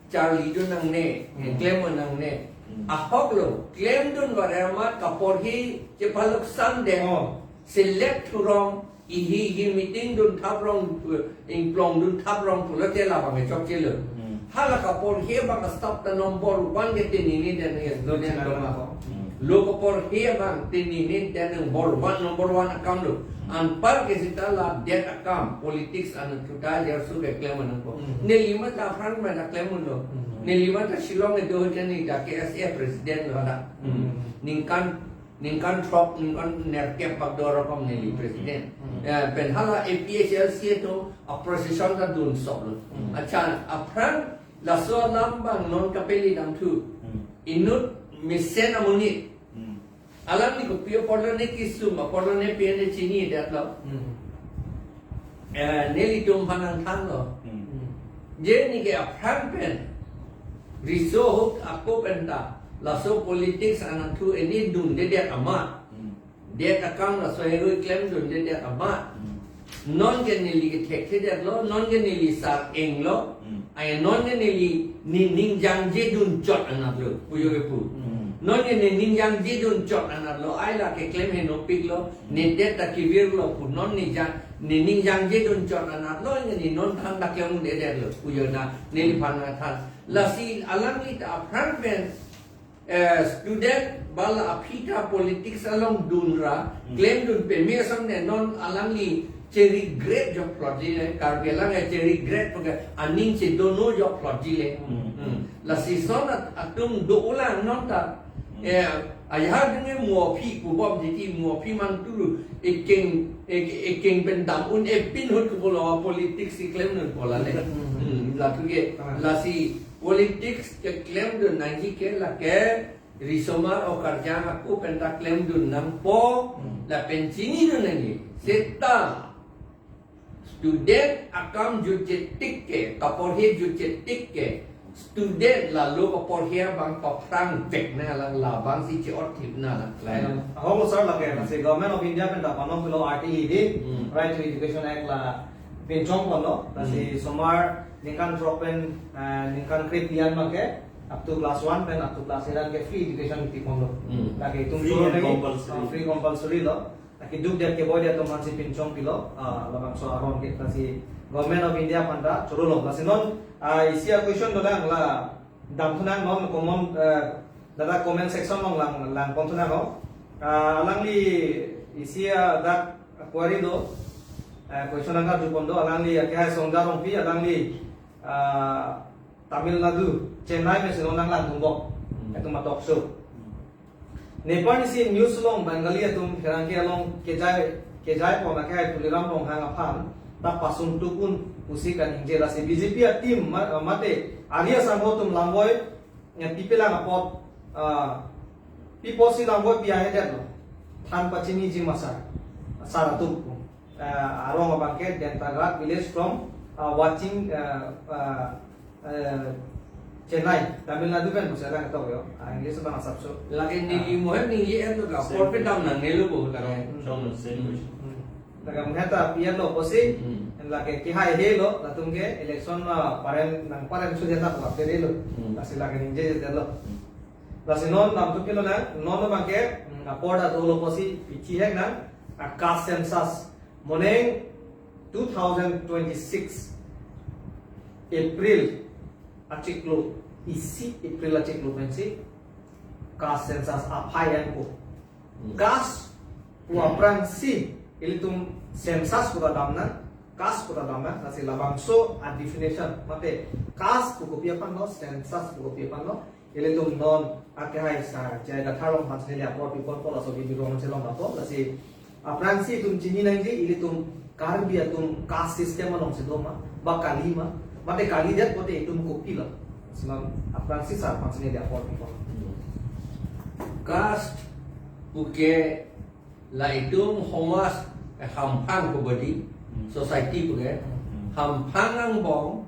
charli dun nangne, Hmm. klem dun nangne. Hmm. Ahok lo, klem dun vare amat kaporhi chepalok san de. Oh. Select thurong, ihi ihi meeting dun thaprong, eh, ingplong dun thaprong pulote labang chokche lo. Hmm. Hala kaporhi abang staff ta number one ke tenini den student doma. Hmm. Lo kaporhi abang tenini den number one, number one akam lo. Hmm. Anpar ke seta la den akam politics an chuta jer su ke klem nangpo. Hmm. Neli ma ta aphrang ma ta klem lo. Hmm. Neli ma ta Shillong kedo teni ta K S A president lo hala. Hmm. Ningkan Ningkan throk, ningkan nerkep bak do rokom neli president. Hmm. Ya, pen hala A P H L C atum a procession ta dun sop lo. Hmm. Accha, aphrang laso alam abang non kapeli damthu. Hmm. Inut mesen amonit. Hmm. Alangli kopi apor lone kesung, apor lone pen chinidet lo. Hmm. Eh, nelitum aphan nangthan lo. Hmm. Hmm. Je neke aphrang pen riso ahut ako penta laso politics anatthu eni dundedet amat. Hmm. Det akam laso ahirui klemdundedet amat. Hmm. Non ke neli kethekthedet lo, non ke neli sar-eng lo. Hmm. Ai non ke neli nening jangje dunchot anat lo, pujo kepu. Hmm. Non ke nening jangje dunchot anat lo, ai la keklem henopik lo, Hmm. nedet ta kevir lo pu non ne jang, nening jangje dunchot anat lo, ne non than ta klemdedet lo, pujo na, neliphan nangthan. Lasi alangli ta aphrang pen eh, student ba la aphi ta politics along dunra, Hmm. klemdun peme asonne non alangli che-regret jok plotji le, Karbi alang eh che-regret puke aning chedono jok plotji le. Hmm. Hmm. Lasi son at-, atum do-olang non ta. Hmm. Eh, ayahar dunge mo aphi pubom titi mo aphi mantulu ekeng, ek-, ekeng pen dam un-e pin ahut ke pulo politics si klemdun pu la le. Hmm. Hmm. Latu ke, Ah. lasi politics keklemdun nangji ke lake risomar okarjang ako penta klemdun nangpo, Hmm. lapen chinidun nangji. Seta student akam jutje tik ke, kaporhe jutje tik ke, student lalo kaporhe abang paphrang vek nanglang, labang si che-ot thip nanglang. Ahok lo sir, lake, Hmm. lasi Government of India penta panon pulo R T E di, Hmm. Right to Education Act la pinchong ponlo, lasi Hmm. somar ningkan throk pen, eh, ningkan kre-plian abang ke, up to class one pen up to class eight an ke free education kipi ponlo. Hmm. Lake itum Free choro and lagi, compulsory. Ah, free compulsory lo. Lake duk det keboi det atum aphan si pinchong pilo, ah, labangso aron ke, lasi Government of India aphan ta choro lo. Lasi non, ah, isi a-question dolang la damthunang non comment, eh, ladak comment section along lang, lang ponthunang ho. Ah, alangli isi a dak query do, eh, question angka dupon do, alangli akehai Songja Rongpi, alangli, ah, Tamil Nadu, Chennai pensi non nanglang thumbok, Hmm. etum a-talk show. Hmm. Nepar nisi news along Bengali atum pherangke along kejai, kejai pon akehai Tuliram Ronghang aphan ta pasung tukun pusi kaningje, lasi B J P a-team ma-, mate ari asangho atum lamboi, eh, pipelang apot, ah, pi apotsi lamboi pi ahedet lo. Than pachiniji ma sir, sir atum. Eh, arong abang ke Dentaghat village from, ah, watching, eh, eh, eh, Chennai, Tamil Nadu pen pusi lang tok yo. Ah, English abang asapso. Lake neli Ah. mohem neli eto ka, Same apor pe question. Dam nangne lo bo, karong. Hmm. Same, same Hmm. question. Hmm. Lake mohem ta P R lo pusi, Hmm. lake kehai he lo, latum ke election, ah, paren nangparen sudah ta puas kere lo. Hmm. Lasi lake ningje je lo. Hmm. Lasi non lam tu pilo na, non abang ke, hmm, apor ta dolo pusi pichi hek na, a-caste census. Moning two thousand twenty-six April achiklo, isi April achiklo pensi caste census aphai angko. Hmm. Caste pu aphrangsi ilitum census pu ta damnang, caste pu ta damnang, lasi labangso a-definition, mate caste pu kopi aphan lo, census pu kopi aphan lo, ilitum non akehai sir J I Kathar along aphan si neli apor piponpo, laso video along si long lapo, lasi aphrangsi itum chini nangji, ilitum Karbi atum caste system along si do ma, ba kali ma, mate kalidet pote itum kopi lo. Lasi non aphrangsi sir aphan si neli apor pipon. Caste puke la itum homaj, eh, hamphang pu body, Hmm. society puke, Hmm. hamphang angbong,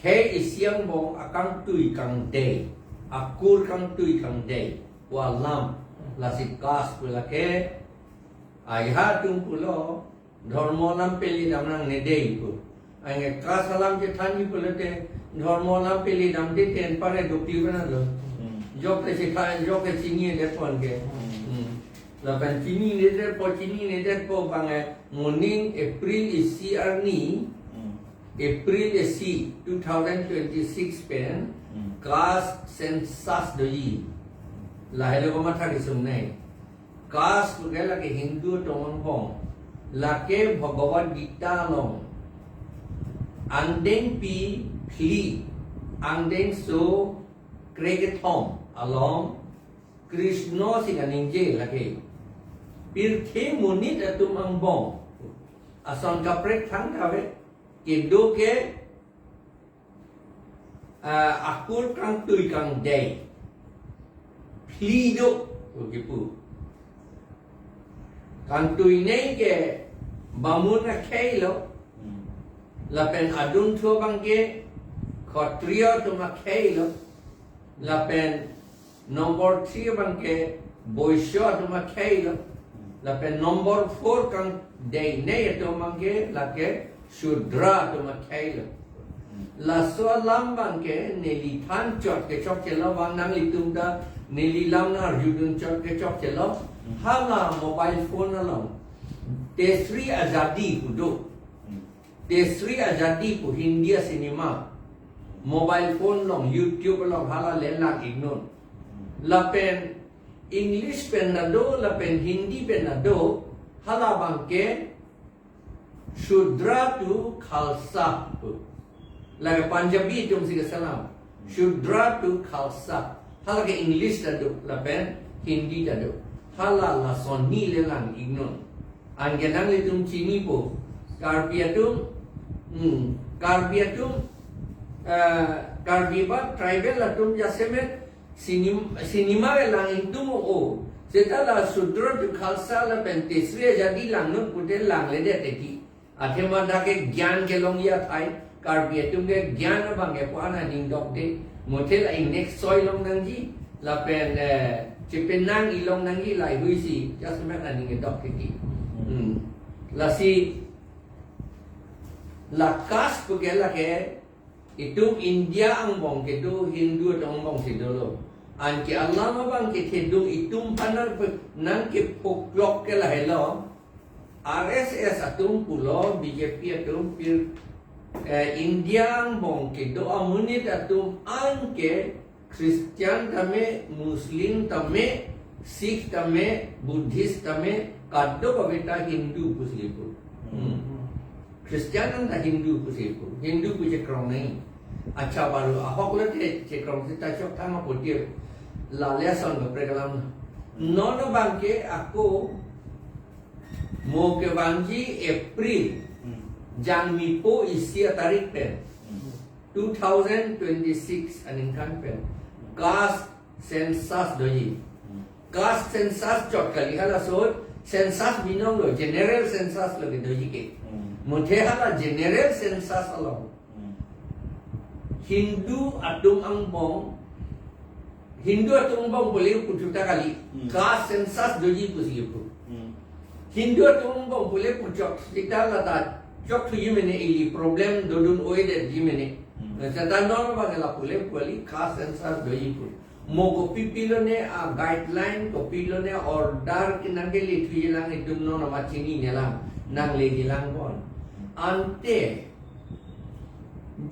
khei isi angbong akangtui kangdei, akur kangtui kangdei pu alam, lasi caste pu lake, ai ha atum pulo, dhormo alam peli dam nangne dei pu. Anke caste alam chethanji pulote, dhormo alam peli damde te anpar dokli bana lo. Hmm. Jok te chethan, jok te chinidet pon ke. Hmm. Hmm. Lapen chininedet po, chininedet po abang eh, moning April isi arni, Hmm. April isi two thousand twenty-six pen, Hmm. caste census doji. Lahelo komat thari sum nai. Caste puke lake Hindu atum angbong. Lake Bhagavad Gita along angdengpi phli, angdengso krekethom along Krishna si kaningje lake. Pirthe monit atum angbong. Ason kaprek thangta ave. Kedo ke, ah, akur kangtui kangdei. Phli do, ko kipu. Kangtui nei ke bamun akhei lo. Hmm. Lapen adun thu abang ke Khatriya atum akhei lo. Lapen number three abang ke Boisya atum akhei lo. Lapen number four kangdei nei atum abang ke lake Shudra atum akhei lo. Laso alam abang ke neli than chot ke chokchelo, bang nanglitum ta neli lam nang arjudun chot ke chokchelo. Hala mobile phone along Teesri Azadi pu do. Teesri Azadi pu Hindi acinema. Mobile phone along, YouTube along hala le lang-iknon. Lapen English pen ta do, lapen Hindi pen ta do, hala abang ke Shudra to Khalsa pu. Lake Punjabi atum si keselam. Shudra to Khalsa. Hala ke English ta do, lapen Hindi ta do. Hala lason hini le lang-iknon. Anke nanglitum chinipo. Karbi atum, hmm, Karbi atum, eh, Karbi ba tribal atum jasemet cinema, cinema ke lang-ikdun o. Seta la Shudra to Khalsa lapen Teesri Azadi langnon pute langledet teti. Athema dak ke gyan kelongji athai, Karbi atum ke gyan abang ke ko-an aning dokde, muthe la ingnek soi long nangji, lapen, eh, chepenang ilong nangji, laheihui si jasemet aning dokde ti. Hmm. Lasi la caste pu ke lake itum India angbong kedo Hindu atum angbong si dolo. Anke alam abang kethedung itum aphan nangkephoklok ke lahelo. R S S atum pulo, B J P atum pir, eh, India angbong kedo amonit atum anke Christian tame, Muslim tame, Sikh tame, Buddhist tame, kadokave ta Hindu pusi pu. Hmm. Christian anta Hindu pusi pu. Hindu pu chekrong nai. Accha, baru ahok le te chekrong seta chok thang apotip. La lesson kaprek alam. Non abang ke ako mo kevangji April. Hmm. Jangmipo isi atarik pen. Hmm. Two thousand twenty-six aningkan pen. Caste census doji. Hmm. Caste census chot kali, halaso census binong lo, general census lo kedoji ke. Hmm. Muthe hala general census along. Hmm. Hindu atum angbong, Hindu atum angbong pule puthot ta kali. Hmm. Caste census doji pusi pu. Hmm. Hindu atum angbong pule puchok sita lata chok thuji mene, ili problem dodun oedetji mene. Hmm. Seta non abang la pule pu kali, caste census doji pu. Mo kopi pilone a guideline, kopi pilone order ke nangkele thuji lang, itum non amat chinine lang, nangleji lang bon. Ante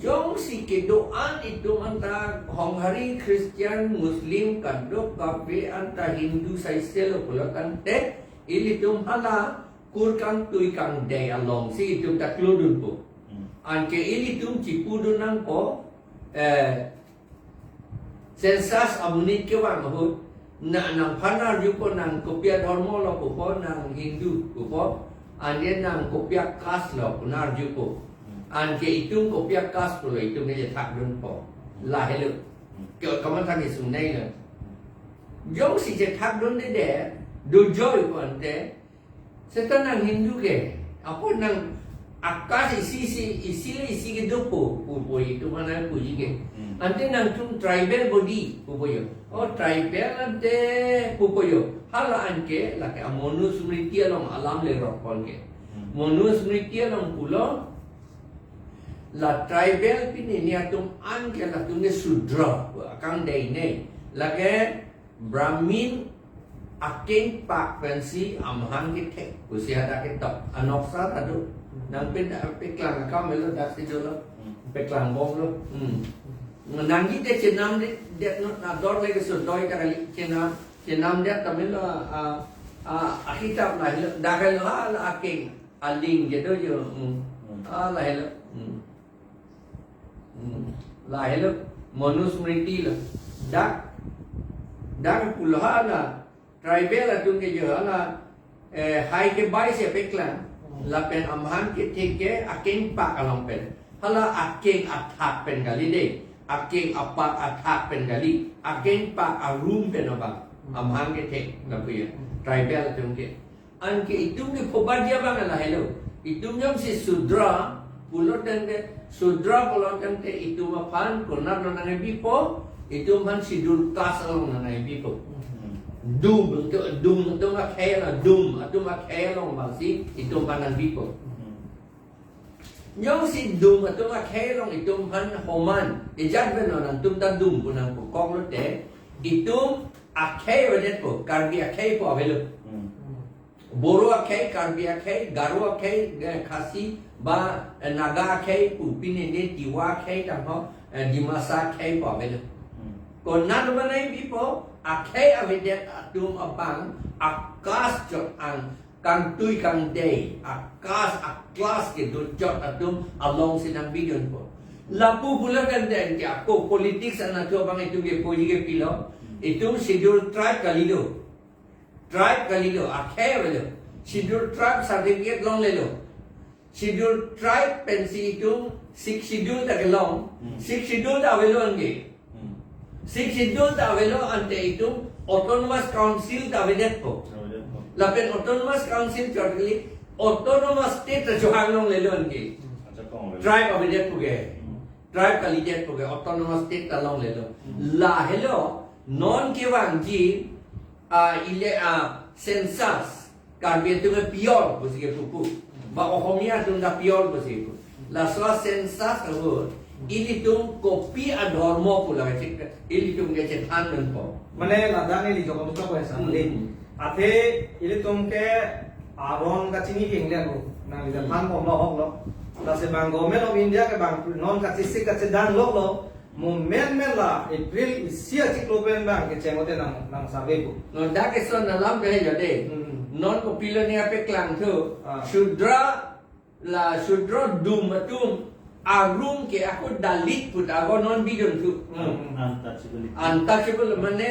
jongsi kedo-an itum anta Honghari, Christian, Muslim, kadokave anta Hindu saiselo pulo tangte, ilitum hala kur kangtui kangdei along si itum ta klodunpo. Hmm. Anke ilitum chipudun nangpo, eh, census amonit kevang ahut, na nangphan arjupo nang kopi adhormo lo pupo, nang Hindu pupo, ante nang kopi a-caste lo pu nang arjupo. Hmm. Anke itum kopi a-caste pulo itum ke chethakdunpo. Lahelo. Hmm. Ke kamatha kesung nai lo. Jongsi chethakdunde de, dojoi pu ante, seta nang Hindu ke, apot nang a-caste isi isi, isi le isi kedopo, pupo itum aphan nangpuji ke. Hmm. Ante nangtum tribal body, pupo jo. O tribal ante, pupo jo. Hala anke, lake amonusmriti along alam lerok pon ke. Hmm. Monusmriti along pulo, la tribal pine ni atum anke latum ke Shudra, akangdei nei. Lake Brahmin akengpak pensi amahang kethek pusi hadak ketok. Anoksa ta do. Nangpin dak peklang akam lo, dak si dolo. Hmm. Peklang bom lo. Hmm. Nangji te chenamde, det non ador le keso doi ta kali chenam, chenamdet ta melo, a, a, akitap lahelo, dak lo ha la akeng aling kedo jo. Hmm. Hmm. Ah, lahelo. Hmm. Hmm. Lahelo, Manusmriti lo. Dak Dak pulo hala tribal atum ke jo hala, eh, hai ke bai si paklang. Hmm. Lapen amahang kethek ke akeng pak along pen. Hala akeng athak pen kali dei. Akeng apak athak pen kali. Akeng pak arum pen abang. Hmm. Amahang kethek lapu ya. Hmm. Tribal atum ke. Anke itum ke phobat dia abang lahelo. Itum jongsi Sudra pulo tangte, Sudra pulo tangte itum aphan konat lo nangbipo, itum aphan Scheduled Caste along nangbipo. Hmm. Dum, dum atum akhei la, dum atum akhei along abangsi itum aphan nangbipo. Hmm. Jongsi dum atum akhei along itum aphan homan, ejat pen non nangtum ta dum pu nangpukok lote, itum akhei avedetpo, Karbi akhei pu avelo. Hmm. Boro akhei, Karbi akhei, Garo akhei, eh, Khasi, ba, eh, Naga akhei pu, pine ne Tiwa akhei tangho, eh, Dimasa akhei pu avelo. Hmm. Konat lo nangbipo, akhei avedet atum abang, a-caste chot ang, kangtui kangdei, a-caste, a-class kedo chot atum alongsi nangbidunpo. Lapu pulo tangte anke ako politics anatthu abang itum ke poji ke pilo, itum Scheduled Tribe kali do. Tribe kali do, akhei avelo. Scheduled Tribe certificate longlelo. Scheduled Tribe pensi itum Sixth Schedule ta kelong. Hmm. Sixth Schedule ta avelo anke. Hmm. Sixth Schedule ta avelo ante itum Autonomous Council ta avedetpo. Avedetpo. Lapen Autonomous Council chot kali Autonomous State ta chohang longlelo anke. Acha kong avelo. Tribe avedetpo ke. Hmm. Tribe kalidetpo ke, Autonomous State ta longlelo. Hmm. Lahelo, non kevangji, ah, ile, ah, census, Karbi atum ke pure pusi kepu pu. Ba Ohomia atum ta pure pusi kepu. Laso census ahut, ilitum kopi adhormo pu lake chek, ilitum ke chethan nangpo. Mane ladak neli jokok duka po esa, hmm, mane. Athe ilitum ke aron kachini keng le lo. Nang lihat, hmm, pan kom lo hok lo. Lasi bang Government of India ke bang non kachesik kachedang lok lo. Mo menmen la April isi achiklo pen bang kecheng ote nang, nang survey pu. Non dak eson alam ke jo dei. Hmm. Non kopilo ne paklang thu. Ah. Sudra la Sudra dum atum arum ke ako Dalit pu ta ako non bidun thu. Hmm. Untouchable. Untouchable mane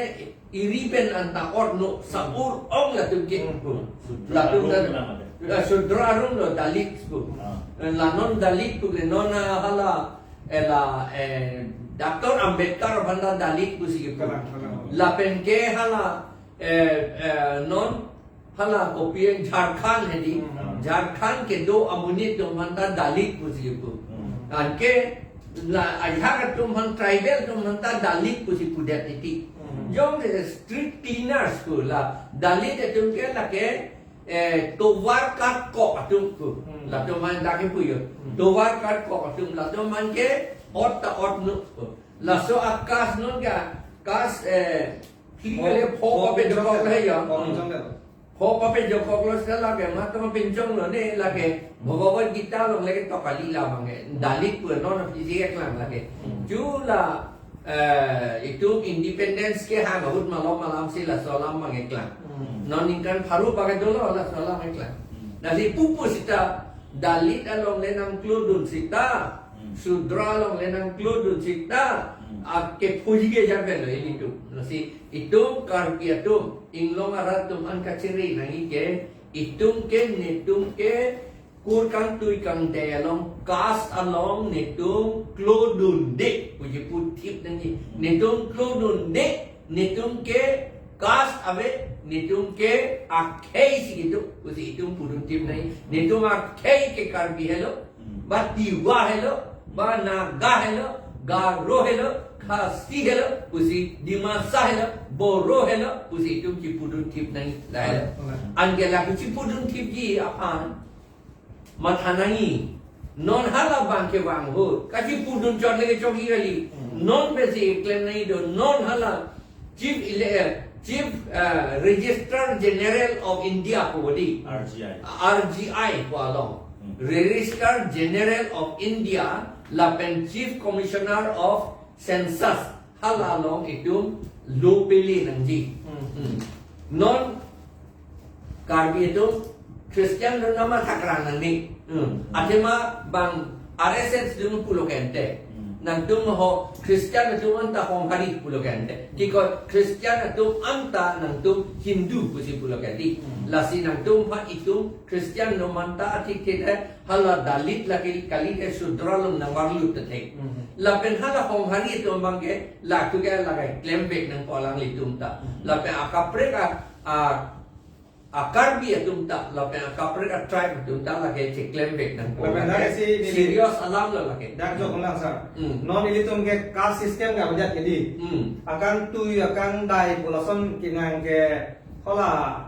iri pen anta ot no, sa-ur ong latum ke. Hmm. Latum arum dan, nama de. Eh, Sudra arum lo Dalit pu. Ah. Eh, la non Dalit pu ke non, ah, hala, eh, la, eh, Doctor Ambedkar aphan ta Dalit pusi kepu. Kalang, kalang. Lapen ke hala, eh, eh, non hala kopi Jharkhand hedi. Hmm. Jharkhand kedo amonit atum aphan ta Dalit pusi kepu. Hmm. Anke la ajak atum aphan, tribal atum aphan ta Dalit pusi pudet titi. Hmm. Jong ke street cleaners pu la Dalit atum ke lake, eh, tovar katkok atum pu. Hmm. Latum aphan dak kepu jo. Hmm. Tovar katkok atum latum aphan ke ot ta ot no pu. Laso a-caste non ke a-caste, eh, kali pho, pho pape jokok lo he jo. Pho pinchong ke lo. Pho pape jokok lo seta lake matha pinchong lo ne lake Bhagavad Gita along lake tok kali la abang ke. Dalit pu non aphi si keklang lake. Hmm. Ju la, eh, itum independence kehang ahut malom malam si laso alam abang keklang. Hmm. Non ningkan pharo bak dolo laso alam keklang. Hmm. Lasi pupu seta Dalit along le nangklodun seta, hmm, Sudra along le nangklodun seta, hmm, akephoji ke jar pen lo ilitum. Lasi itum Karbi atum, inglong arat atum aphan kachere nangji ke, itum ke netum ke kur kangtui kangdei along, caste along netum klodunde puji puthip nangji. Netum klodunde, netum ke caste ave, netum ke akhei si kedo pusi itum pudun thip nangji. Netum akhei ke Karbi helo, hmm, ba Tiwa helo, ba Naga helo, Garo helo, Khasi helo, pusi Dimasa helo, Boro helo, pusi itum chipudun thip nangji lahelo. Hmm. Anke la kachipudunthipji aphan matha nangji. Non hala bang kevang ahut kachipudun chot le kechokji kali. Hmm. Non pensi klem nangji do, non hala Chief Ele-, eh, Chief, eh, Registrar General of India pu di. R G I. R G I pu along. Hmm. Registrar General of India lapen Chief Commissioner of Census hala along itum lo pele nangji. Hmm. Hmm. Non Karbi atum Christian atum nama thakrang nangne. Hmm. Athema bang R S S atum pulo kente. Hmm. Nangtum ho Christian atum anta Honghari pulo ke ante. Kiko Christian atum anta nangtum Hindu pusi pulo ke di. Hmm. Lasi nangtum pha itum Christian no manta atik thit hai, hala Dalit lake kali ke Sudra lom nangvanglut te thek. Hmm. Lapen hala Honghari atum abang ke la thu ke la ke klemvek nangpo alanglitum ta. Hmm. Lapen akaprek a, a, a Karbi atum ta, lapen akaprek a tribe atum ta lake cheklemvek nangpo. Lapen lake dak si neli serious alam lo lake. Dak jok lang sir. Hmm. Non ilitum ke caste system ke abajat ke di. Hmm. Akangtui, akangdai pu lason kenang ke hola,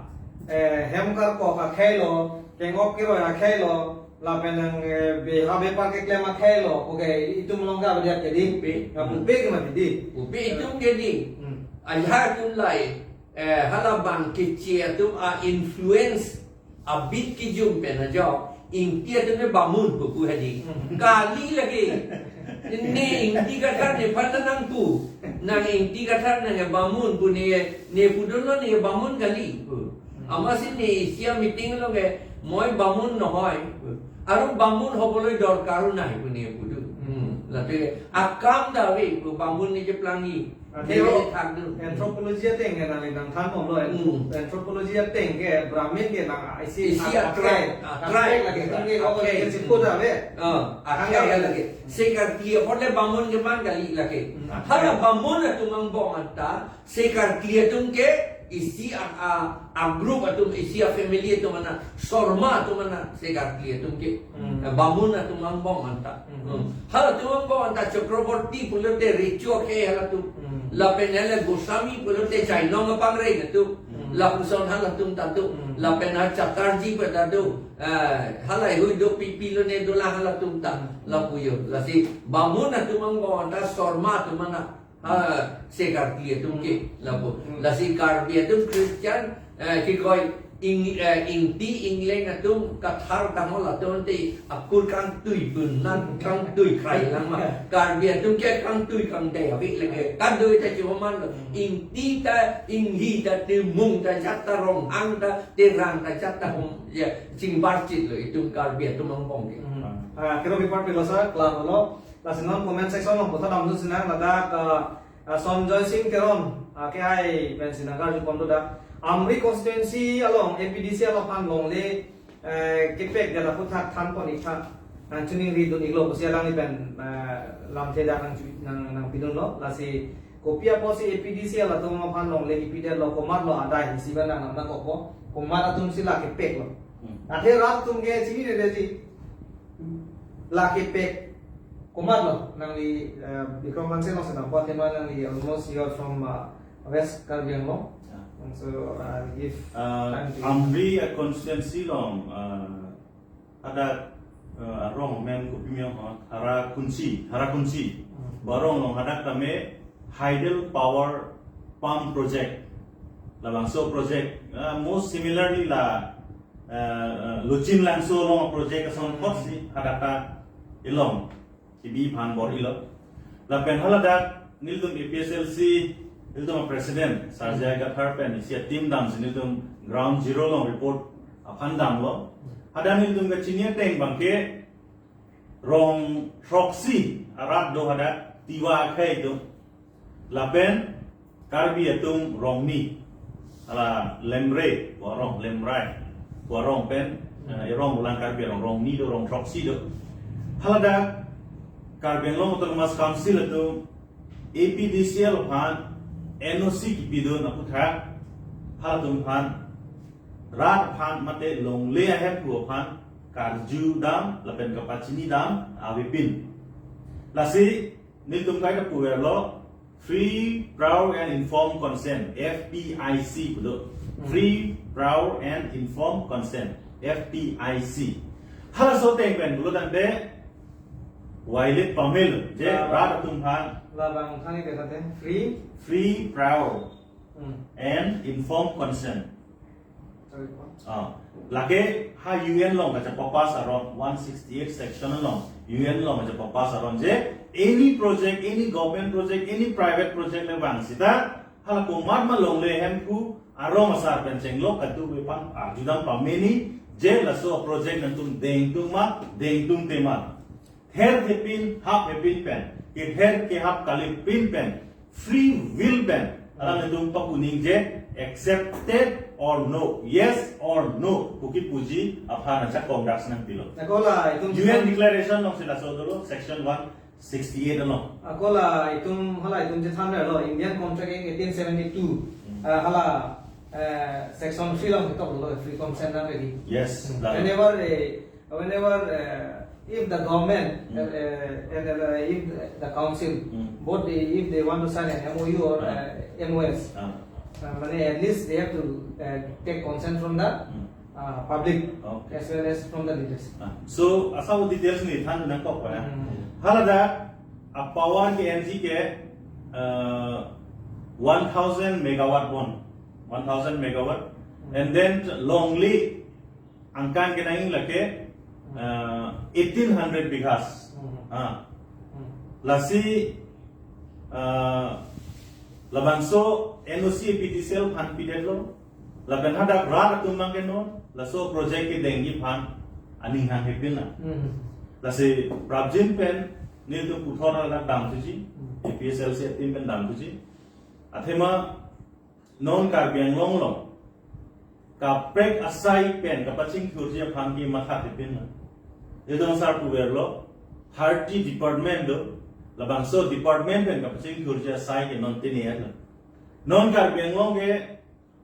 eh, hem karkok akhei lo, kengok keroi akhei lo, lapen nang, eh, beha bepar keklem akhei lo, okay, itum along ke abajat ke di. Pupe. Ya, pupe ke mati di. Pupe itum ke di. Hmm. Ajahak atum lai, eh, hala bang keche atum a-influence abit kijum pen ajok, Ingti atum ke Bamun pupu hadi. Hmm. Kali lake. Ne Ingti Kathar nephan ta nangpu. Nang Ingti Kathar nang ke Bamun pu ne, ne pudunlo ne Bamun kali pu. Hmm. Amatsi ne isi a-meeting along ke, "Moi Bamun nohoi pu. Aru Bamun hoboloi dorkar nai pu ne pudu." Hmm. Lapen akam ta ave pu Bamun ne cheplangji. Athe ne o, thakdun. Anthropology ateng ke nangli nangthan bomlo. Hmm. Anthropology ateng ke Brahmin ke nang isi isi a-, a-, akhei, a-, akhei, akhei lake, akhei, kan ke, oh, akhei. Ke chikut ave. Ah, akhei, akhei lake. Sekarkli apot le Bamun ke man kali lake. Hmm, akhei. Hala Bamun atum angbong anta, sekarkli atum ke isi a, a, a-group atum, isi a-family atum ana, Sorma atum ana, sekarkli atum ke. Hmm. Eh, Bamun atum angbong anta. Hmm. Hmm. Halatum angbong anta Chakraborty pulote recho ke halatum. Hmm. Lapen hala Goswami pulote chainong apangreng atum. Hmm. Lapuson halatum ta do. Hmm. Lapen ha Chatterjee pu ta do. Eh, halahei hui do pipi lo ne dolang halatum ta. Hmm. Lapu jo. Lasi Bamun atum angbong anta Sorma atum ana. Ha, sekarkli atum ke, lapu. Hmm. Lasi Karbi atum Christian, eh, kikoi Ing-, eh, Ingti Ingleng atum Kathar damhol atum te akur kangtui pun nang kangtui krai lang ma. Karbi atum ke kangtui kangdai ave lake. Kangtui ta cuma man lo. Hmm. Ingti ta, Inghi ta, Timung ta, jat ta, Ronghang ta, Terang ta, jat ta hom, ya, chingbarchit lo itum Karbi atum angbong ke. Hmm. Ah, kero bipar pilosa, klar lo. Lasi non comment section along puthot damdun sinang ladak, ah, ah, Sonjoy Singh Teron, ah, ke ai pensi nangkarju pon do dak. Amri constituency along A P D C along aphan longle, eh, kepek dak aphuthak than pon ik tha. Nangchiningri dun iklo pusi alangli pen, eh, lamthe dak nang chu-, nang, nangpidunlo. Lasi kopi apotsi A P D C along atum aphan longle kipidetlo, komatlo adai isi ba nang nangkokpo. Komat atumsi la kepeklo. Hmm. Athe rat atum ke chinine dei. La kepek komatlo nangli, eh, Bikram Hanse alongsi nangpu athema nangli almost you are from, uh, West Karbi Anglong. Yeah. And so, uh, I'll give, uh, time to you. Amri a constituency along, uh, hadak, uh, arong amen kopi amen ho, Harakunsi, Harakunsi. Hmm. Pu arong along hadak tame hydel power pump project. Labangso project, uh, most similarly la, uh, uh, Lochin Langso along project ason, hmm, apotsi hadak ta ilong. Kibi aphan bor-ilo. Lapen haladak nelitum A P H L C, nelitum president, Sir J I Kathar pen isi a-team damsi nelitum ground zero along report aphan damlo. Hadak nelitum kachini ateng abangke rong throksi arat do hadak Tiwa akhei atum. Lapen Karbi atum rongni, hala Lemre pu arong, Lemrai pu arong pen, eh, irong ulang Karbi arong rongni do, rong throksi do. Haladak Karbi Anglong Autonomous Council atum A P D C L aphan N O C kipidun aphuthak halatum aphan rat aphan mate longle ahemphu aphan karju dam lapen kapachini dam avepin. Lasi nelitum kaita puverlo, Free, Prior and Informed Consent, F P I C pulo. Hmm. Free, Prior and Informed Consent, F P I C. Halaso ateng pen pulo tangte violate pamelo, je, ah, rat atum aphan. Labang thani ke tate, free? Free, prior, hmm, and informed consent. Ah, lake ha U N along kachepapass aron, one sixty-eight section along, U N along kachepapass aron je any project, any government project, any private project le vang sita, hala komat ma longle ahemphu arong asar pen chenglok kadokave aphan arjudam pameni, je laso project nangtum dengtung ma, dengtungte ma. Ther thepin, hap thepin pen Kepher kehap kalipin pen, free will pen alanglitum pakuningje, accepted or no, yes or no, puki puji aphan ajak Congress nangpilo. Ako la itum U N declaration alongsi laso dolo, section one sixty-eight along. Ako la itum, hala itum chethan lo, Indian Compact Act eighteen seventy-two. Hmm. Ah, hala, eh, section three along ketok lo, free consent nang ready. Yes, Hmm. that. Whenever, eh, whenever, eh, if the government, Hmm. eh, eh, and, eh, if the council, Hmm. both they, if they want to sign an M O U or, Ah. eh, M O S, Ah. uh, mane at least they have to, eh, take consent from the Hmm. uh, public Okay. as well as from the leaders. Ah, so, asap details neli than nangkok ya. Hmm. Haladak, a power ke N G ke, uh, one thousand megawatt bon. One thousand megawatt. Hmm. And then Longle angkan kenang lake, uh, eighteen hundred bighas. Hmm. Ah. Hmm. Lasi, uh, labangso N O C A P D C L aphan pidetlo. Lapen hadak rat atum abang ke non, laso project kedengji aphan aning hanghe pin na. Hmm. Lasi prapjin pen nelitum puthot hadak damthuji, Hmm. A P H L C team pen damthuji. Athema non Karbi Anglong along kaprek asai pen kapachingthurji aphan ke mathathe pin na. Nelitum asar puverlo, thirty department do, labangso department pen kapachingthurji asai ke non tini ya. Non Karbi Anglong ke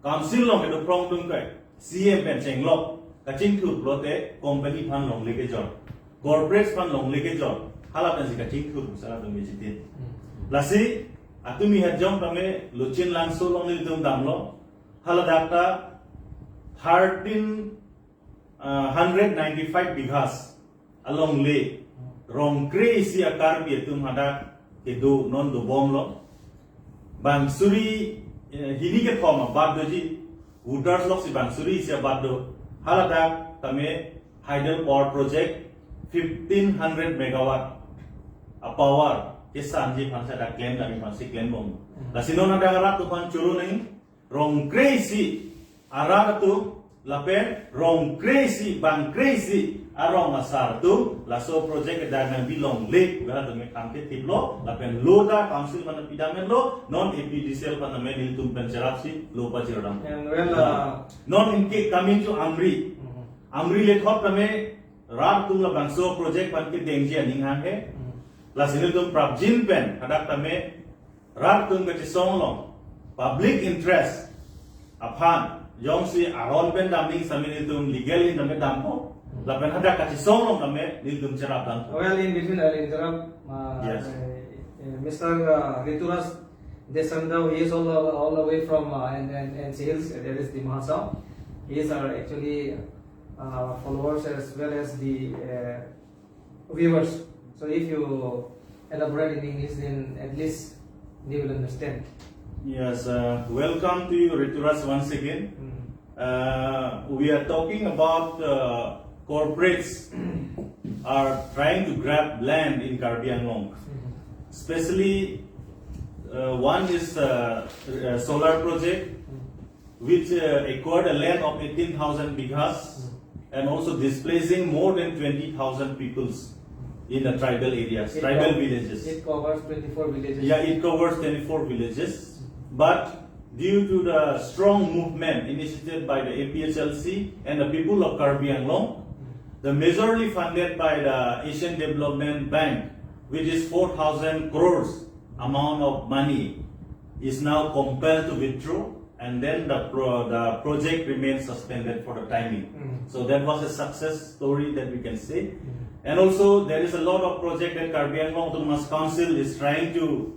Council along kedo prong tung kai, C M pen chenglok, kachingthur pulote company aphan longle kejor, corporate aphan longle kejor, hala pensi kachingthur pu sala tum chitin. Hmm. Lasi, atumi hajong tame Lochin Langso along nelitum damlo, haladak ta thirteen, uh, hundred ninety-five bighas alongle, rong kre-isi a Karbi atum hadak kedo non dobomlo. Bang suri, eh, hini kethom abat doji, voters loksi bang suri isi abat do. Haladak tame hydel power project fifteen hundred megawatt a power kesanji aphan sa dak klem dam aphansi klembom. Hmm. Lasi non hadak rat atum aphan choro nangji, rong kre-isi arat atum lapen rong kre-isi, bang kre-isi arong asar atum laso project kedo nangbi longle pu rat atum ke kam kethiplo, lapen lo ta council aphan pidamlo, non A P D C L aphan nelitum pen cherapsi lo pajir dam. And well, uh, non inke coming to Amri. Mhm. Amri lethot tame rat atum labangso project aphan kedengji aning hanghe. Mhm. Lasi nelitum prapjin pen hadak tame rat atum kachesong along public interest aphan jongsi aron pen damning sami nelitum legal in tame dampo. Lapen hadak kachesong along tame nelitum cherap dam. Well, in between, I'll interrupt. Uh, Yes. uh, uh, Mister, uh, Rituraj Desanda, he is all, all the way from, uh, N-, N-, N C Hills, that is Dima Hasao. He is our actually, uh, followers as well as the, uh, viewers. So if you elaborate in English, then at least they will understand. Yes, uh, welcome to you, Rituraj, once again. Mm. Uh, we are talking about, uh, corporates are trying to grab land in Karbi Anglong. Mm. Especially, uh, one is, uh, uh, solar project, Mm. which, uh, acquired a land of eighteen thousand bighas, Mm. and also displacing more than twenty thousand peoples in the tribal areas, It tribal co-, villages. It covers twenty-four villages. Yeah, it covers twenty-four villages. But due to the strong movement initiated by the A P H L C and the people of Karbi Anglong, Mm. the majorly funded by the Asian Development Bank, which is four thousand crores amount of money, is now compelled to withdraw, and then the pro-, the project remains suspended for the timing. Mm. So that was a success story that we can say. Mm. And also, there is a lot of project that Karbi Anglong Autonomous Council is trying to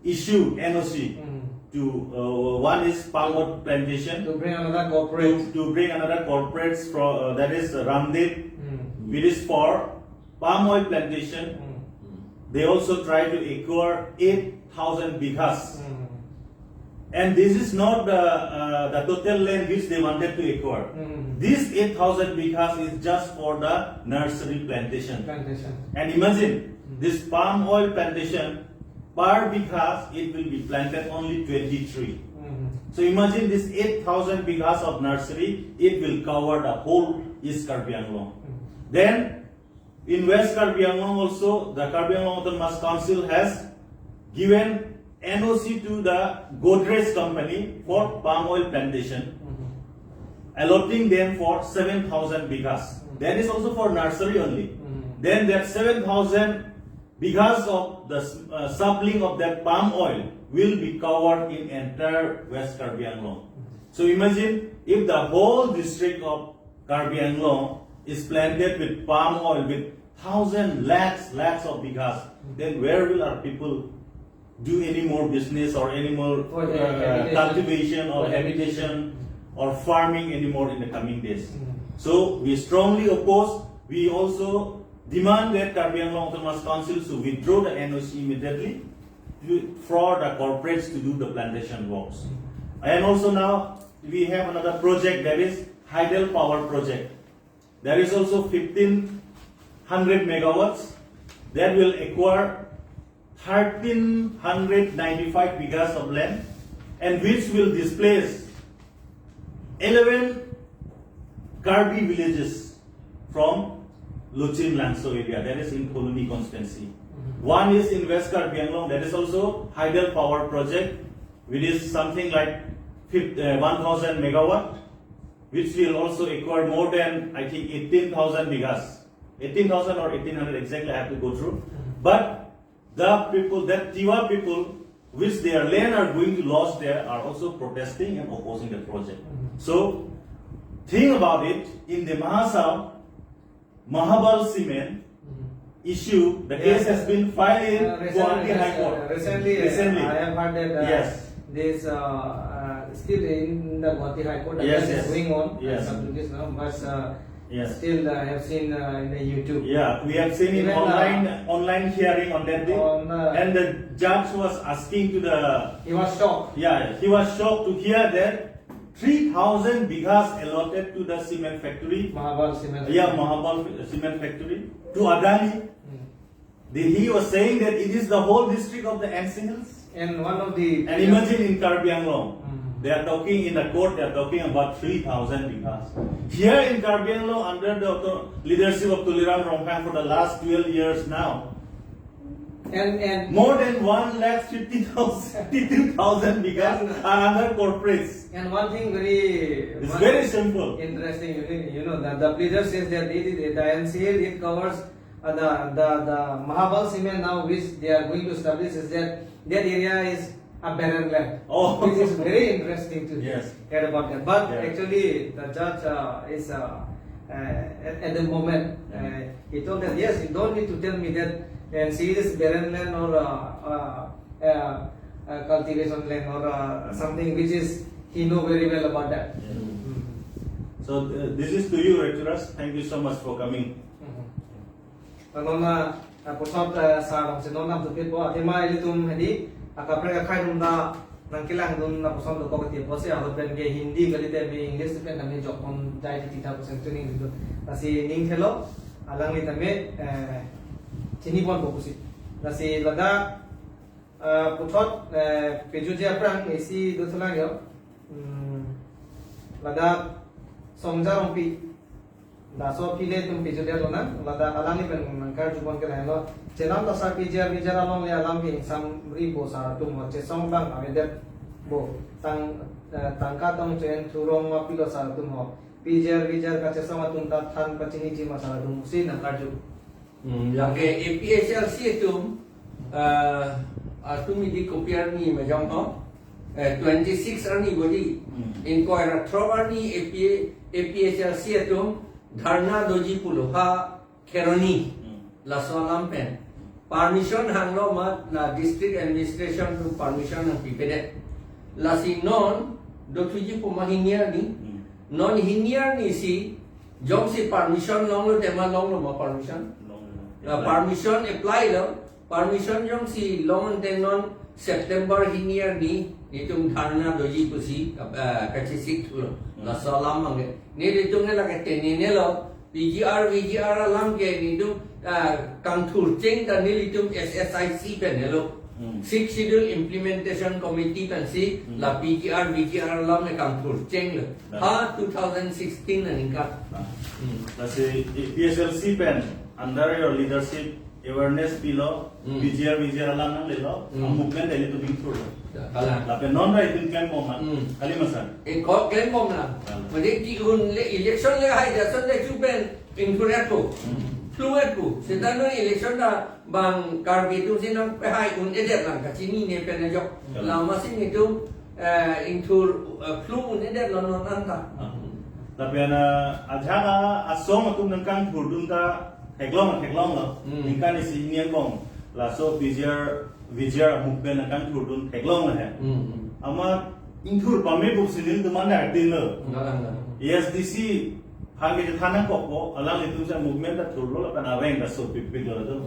issue N O C Mm. to, uh, one is palm oil plantation. To bring another corporate. To, to bring another corporate from, uh, that is Ramdev, Mm. which is for palm oil plantation. Mm. They also try to acquire eight thousand bighas. Mm. And this is not the, uh, the total land which they wanted to acquire. Mm. This eight thousand bighas is just for the nursery plantation. Plantation. And imagine, Mm. this palm oil plantation, per bighas, it will be planted only twenty-three. Mm. So imagine this eight thousand bighas of nursery, it will cover the whole East Karbi Anglong. Mm. Then, In West Karbi Anglong also, the Karbi Anglong Autonomous Council has given N O C to the Godrej company for palm oil plantation, allotting them for seven thousand bighas. That is also for nursery only. Then that seven thousand bighas of the uh, sapling of that palm oil will be covered in entire West Karbi Anglong. So imagine if the whole district of Karbi Anglong is planted with palm oil with thousand, lakhs, lakhs of bighas, then where will our people do any more business or any more For the uh, habitation. Cultivation or For the habitation or farming anymore in the coming days? So we strongly oppose. We also demand that Karbi Anglong Autonomous Council should withdraw the N O C immediately to, for the corporates to do the plantation works. And also now we have another project, that is hydel power project. That is also fifteen hundred megawatts that will acquire thirteen hundred ninety-five bighas of land and which will displace eleven Karbi villages from Luching Langso area, that is in Phuloni constituency. One is in West Karbi Anglong, that is also hydel power project, which is something like fif- uh, one thousand megawatt, which will also acquire more than, I think, eighteen thousand bighas. Eighteen thousand or eighteen hundred exactly, I have to go through. But the people, that Tiwa people, which their land are going to lost there, are also protesting and opposing the project. So, think about it, in the Mahasau, Mahabal Cement issue, the case Yeah. has been filed in Uh, Guwahati recently, High Court. uh, recently, uh, Recently. I have heard that uh, Yes. this uh, uh, still in the Guwahati High Court, the Yes, case yes. is going on. Yes. Some cases now, but uh, Yes. still uh, I have seen uh, in the YouTube. Yeah, we have seen in Even, uh, online online hearing on that day, on, uh, and the judge was asking to the He was shocked. Yeah, he was shocked to hear that three thousand bighas allotted to the cement factory. Mahabal Cement. Yeah, Mahabal Cement Factory to Adani. Hmm. The, he was saying that it is the whole district of the N C Hills. And one of the And imagine in Karbi Anglong, Hmm. they are talking in the court, they are talking about three thousand bighas. Here in Karbi Anglong, under the auto- leadership of Tuliram Ronghang for the last twelve years now, and and more than one lakh fifty thousand, fifty-two thousand bighas are under corporates. And one thing very, It's one very simple. Interesting, you know, you know that the pleader says that it is the N C L, it covers uh, the, the the Mahabal Cement now, which they are going to establish, is that that area is a barren land. Oh. Which is very interesting to Yes. hear about that. But Yeah. Actually, the judge uh, is uh, uh, at, at the moment uh, he told that yes, you don't need to tell me that N C L is barren land or uh, uh, uh, uh, cultivation land or uh, something which is he know very well about that. Yeah. So uh, this is to you, Rectorus. Thank you so much for coming. Nona puthot sar along si non nam tupit po athema ilitum hadi akaprek akhai atum ta nangkelang dun na puson dokok ti po si alo pen ke Hindi kali te me English pen tame jokpon jai titi ta puson tuning gitu. Lasi ning thelo alangli tame eh, chini pon po pusi. Lasi ladak eh, puthot eh, pejoji aphrang isi dothulang yo. Hmm, ladak Songja Rongpi. Laso aphi le itum pejodetlo nang, ladak alangli pen nangkarju pon ke lahenlo. Chenam ta sar P G R V G R along le alam ke ingsamri po sar atum ho, chesong abang avedet po. Tang eh, tangka tong chen thurong ma pilo sar atum ho. P G R V G R kachesong atum ta than pachiniji ma sar atum si nangkarju. Hmm, lake A P H L C atum, eh, atum idi kopi arni majang ho, eh, twenty-six arni bodi. Hmm. Ingkoi ra throk arni A P, A P H L C atum dharna doji pulo ha Kheroni. Hmm. Laso alam pen. Permission hanglo ma la district administration atum permission nangpipedet. Lasi non dothuji pu ma hini arni. Hmm. Non hini arni si jongsi permission longlo tema longlo ma permission. Long, long. La permission apply lo. Permission jongsi long te non September hini arni nelitum dharna doji pusi eh, kachesik thulo. Hmm. Laso alam abang ke. Nelitum ne lake teni ne lo. P G R, V G R alam ke nelitum eh, kangthur cheng ta nelitum S S I C pen ne lo. Sixth Schedule Implementation Committee pensi la P G R, V G R alam ne kangthur chenglo. Ha two thousand sixteen aningkan. Lasi P S L C pen under your leadership awareness pilo, P G R, V G R alam nanglelo, a movement ilitum ingthurlo. Lapen non ra itum klembom ma, kali ma sir? E ko klembom lang. Mane ki un le election le hai da son le chu pen ingthur-etpo. Flu-etpo. Seta non election ta bang Karbi atum si nangpehai un-edet lang kachinine pen ajok. Lama si nelitum ingthur flu un-edet lo non anta. Lapen ajak asong atum nangkangthurdun ta theklong theklonglo. Ningkan isi hini angbong laso P G R, V G R movement nangkangthurdun theklonglo he. Amat ingthur pame pusi nelitum an artin lo. A S D C aphan ke than nangkokpo, alanglitum si movement ta thurlo lapen areng ta sopikpiklo atum.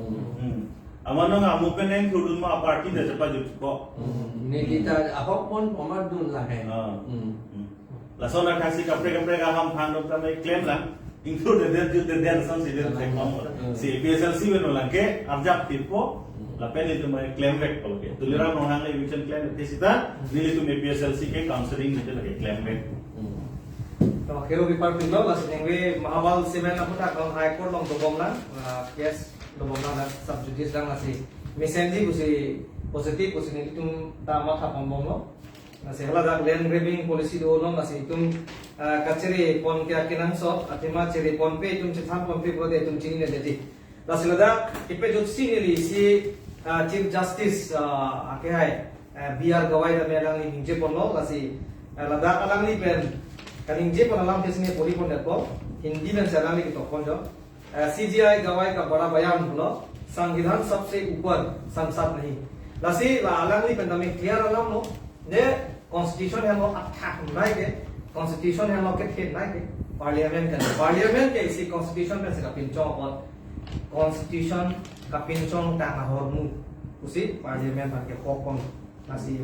Amat non a movement ingthurdun ma party ta chepajutpo. Neli ta ahok mon poma dun la he. Lason akhasi kaprek kaprek ahamphang dok ta me klem lang. Ingthurdedet jutdedet ason si det theklong. Si A P H L C pen lang ke arjap tipo. Lapen itum mai klemvekpo ke. Tuliram Ronghang le eviction klem ke sita nelitum A P H L C ke counseling nelitum ke klemvek. To kero bipar pilo lasi nengve Mahabal Cement aputhak High Court along dobom lang, case dobom lang, sub judice lang lasi mesenji pusi positive pusi nelitum ta matha ponbomlo. Lasi haladak land grabbing policy do non lasi itum kachiri pon ke akenangsot, athema chiri ponpe itum chethan ponpe pulote itum chinine deti. Lasi ladak kepajutsi neli si Chief Justice akehai B R Gavai tame alangli ningje ponlo lasi ladak alangli pen kaningje pon alam kesini pori pondetpo, Hindi pen si alangli ketok ponjo. CJI Gavai ka bada bayan pulo, संविधान सबसे ऊपर, संसद नहीं. Lasi la alangli pen tame clear alamlo, ne constitution henlo athak nai ke, constitution henlo kethe nai ke, parliament kan, parliament ke isi constitution pen si kapinchong apot, constitution kapinchong tang ahormu pusi parliament aphan kehok pon. Lasi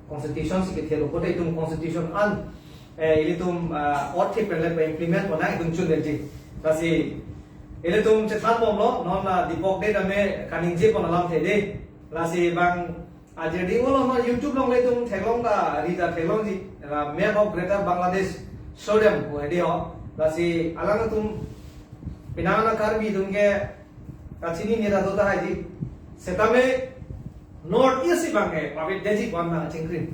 constitution si kethelo kote itum constitution an ilitum otthik pen le implement pon nang itum chun deti. Lasi ilitum chethan bomlo non la Deepak Dey tame kaningje pon alamthe de. Lasi bang ajedi ulo non YouTube along le itum theklong ta ri ta theklongji, la map of Greater Bangladesh sodem ko edi ho. Lasi alangtum pinang ana Karbi atum ke kachinine ta do tahai di. Setame North East si bang ke pavidetji ko-an nangchingkrim.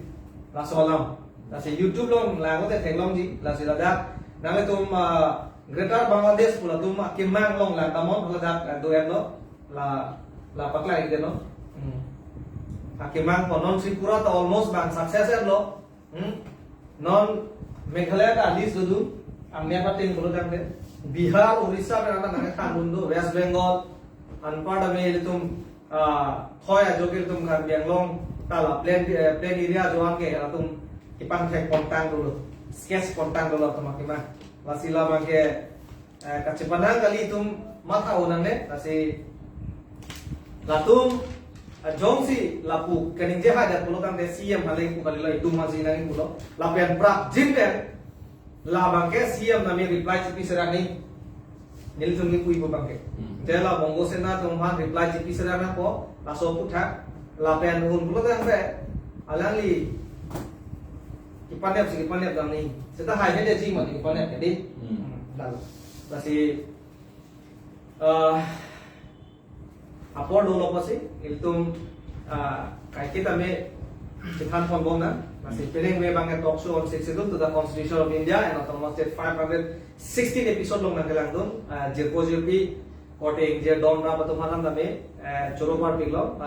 Laso alam. Lasi YouTube along lang kote theklongji. Lasi ladak nanglitum Greater Bangladesh pu latum akemang along lang tamon ladak do-etlo. La la paklai-ikdetlo. Akemang ko non Tripura ta almost bang success-etlo. Non Meghalaya ta list dodun, ang map ating pulo tangte Bihar, Orissa pen anta nangkethandun do, West Bengal, anpar tame ilitum thoi ajo ke ilitum Karbi Anglong ta la plain plain area ajo an ke latum kepangthek pontang dolo, sketch pontang dolo latum akemang. Lasi la bang ke kachepanang kali itum matha-o nangne, lasi latum jongsi lapu kaningje hajar pulo tangte C M aphan le pu kalilo, itum masi nangpulo. Lapen prapjin pen la bang ke C M tame reply chipi serang ni. Nelitum ni pu-ipo bang ke. Te la Bongo Sena atum aphan reply chipi serang nangpo, laso aputhak. Lapen un pulo tangte alangli kepanep si kepanep dam ni. Seta hai hede ji mati kepanep jadi. Lalo. Lasi apor dolo pusi ilitum kaiketa me chethan ponbom nang. Lasi penang me bang talk show on Sixth Schedule to the Constitution of India and Autonomous State five hundred sixteen episode along nangkelangdun, jirpo jirpi korte ingjir don ra atum aphan tame choro parpiklo,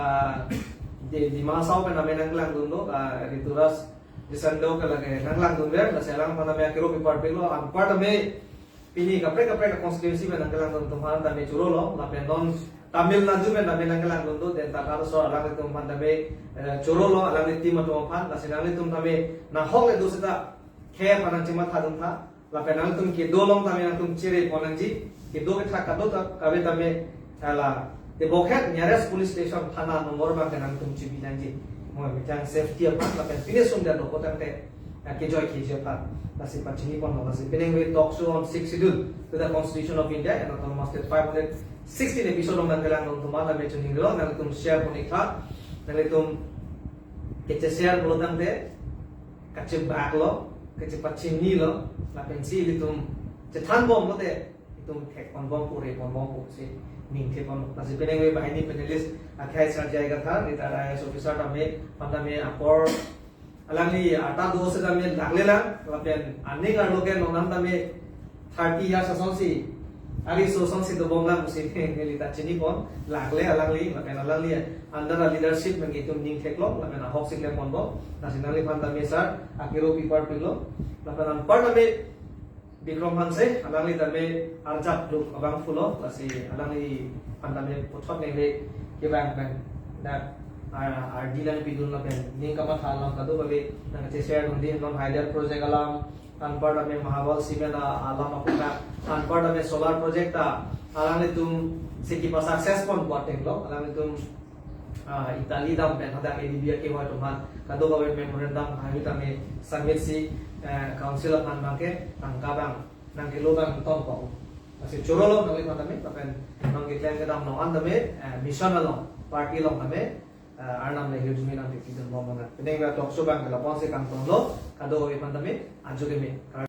Dima Hasao pen tame nangkelangdun do, Rituraj Jisando ke lake nanglangdunver, lasi alang aphan tame akero piparpiklo, anpar tame pini kaprek kaprek constituency pen nangkelangdun atum aphan tame chorolo, lapen non Tamil Nadu pen tame nangkelangdun do, Denta Karasor alangtum aphan tame chorolo, alangli team atum aphan, lasi nanglitum tame nanghok le do seta khei aphan nangchemathadun tha, lapen nangtum kedo along tame nangtum chiri pon nangji, kedo kethak kadokave tame la tebokhet nearest police station thana number bang ke nangtum chibi nangji. Mo methang safety aphan lapen pine sum dan roko tangte kejoi keji aphan. Lasi pachini pon lasi penang we talk show on Sixth Schedule to the Constitution of India and Autonomous State five hundred sixteen episode along nangkelangdun atum aphan tame choningri lo, nangtum share pon-ik tha. Nanglitum kecheshare pulo tangte, kachebaklo, kachepachinilo, lapensi ilitum chethanbomlote, itum thekponbom pu, reponbom pusi ningthepon. Lasi penang ave banghini panelist akhai Sir J I Kathar, retired I A S officer tame, aphan tame apor alangli arta do setame laglelang, lapen aning arlo ke non an tame thirty years asonsi, ariso asonsi dobomlang pusi neli ta chinipon, lagle alangli, lapen alangli under a leadership nangtum ningtheklo, lapen ahok si klemponbom, lasi nangliphan tame sir, akiro pipar pilo, lapen anpar tame Bikram Hanse, alangli tame arjap duk abang pulo, lasi alangliphan tame puthot neli kevang pen dak ar, ardi nangpidun lapen ning kamatha alam kadokave nangcheshare dunde, non Haider project alam, anpar tame Mahabal Cement a, alam aphuthak, anpar tame solar project ta alanglitum si kepa success ponpo atenglo, alanglitum ah, Italy dam pen hadak A D B akehoi atum aphan kadokave memorandum haihui tame submit si, eh, council aphan abangke tangka abang nangkelo abang tonpo. Lasi chorolo nangliphan tame, lapen nangkeklem kedam along an tame, eh, mission along, party along tame, eh, Arnam le hirjume nangpipidunbom nang. Penang ave talk show abangke lapu-an si kangtonlo, kadokave aphan tame ajo keme.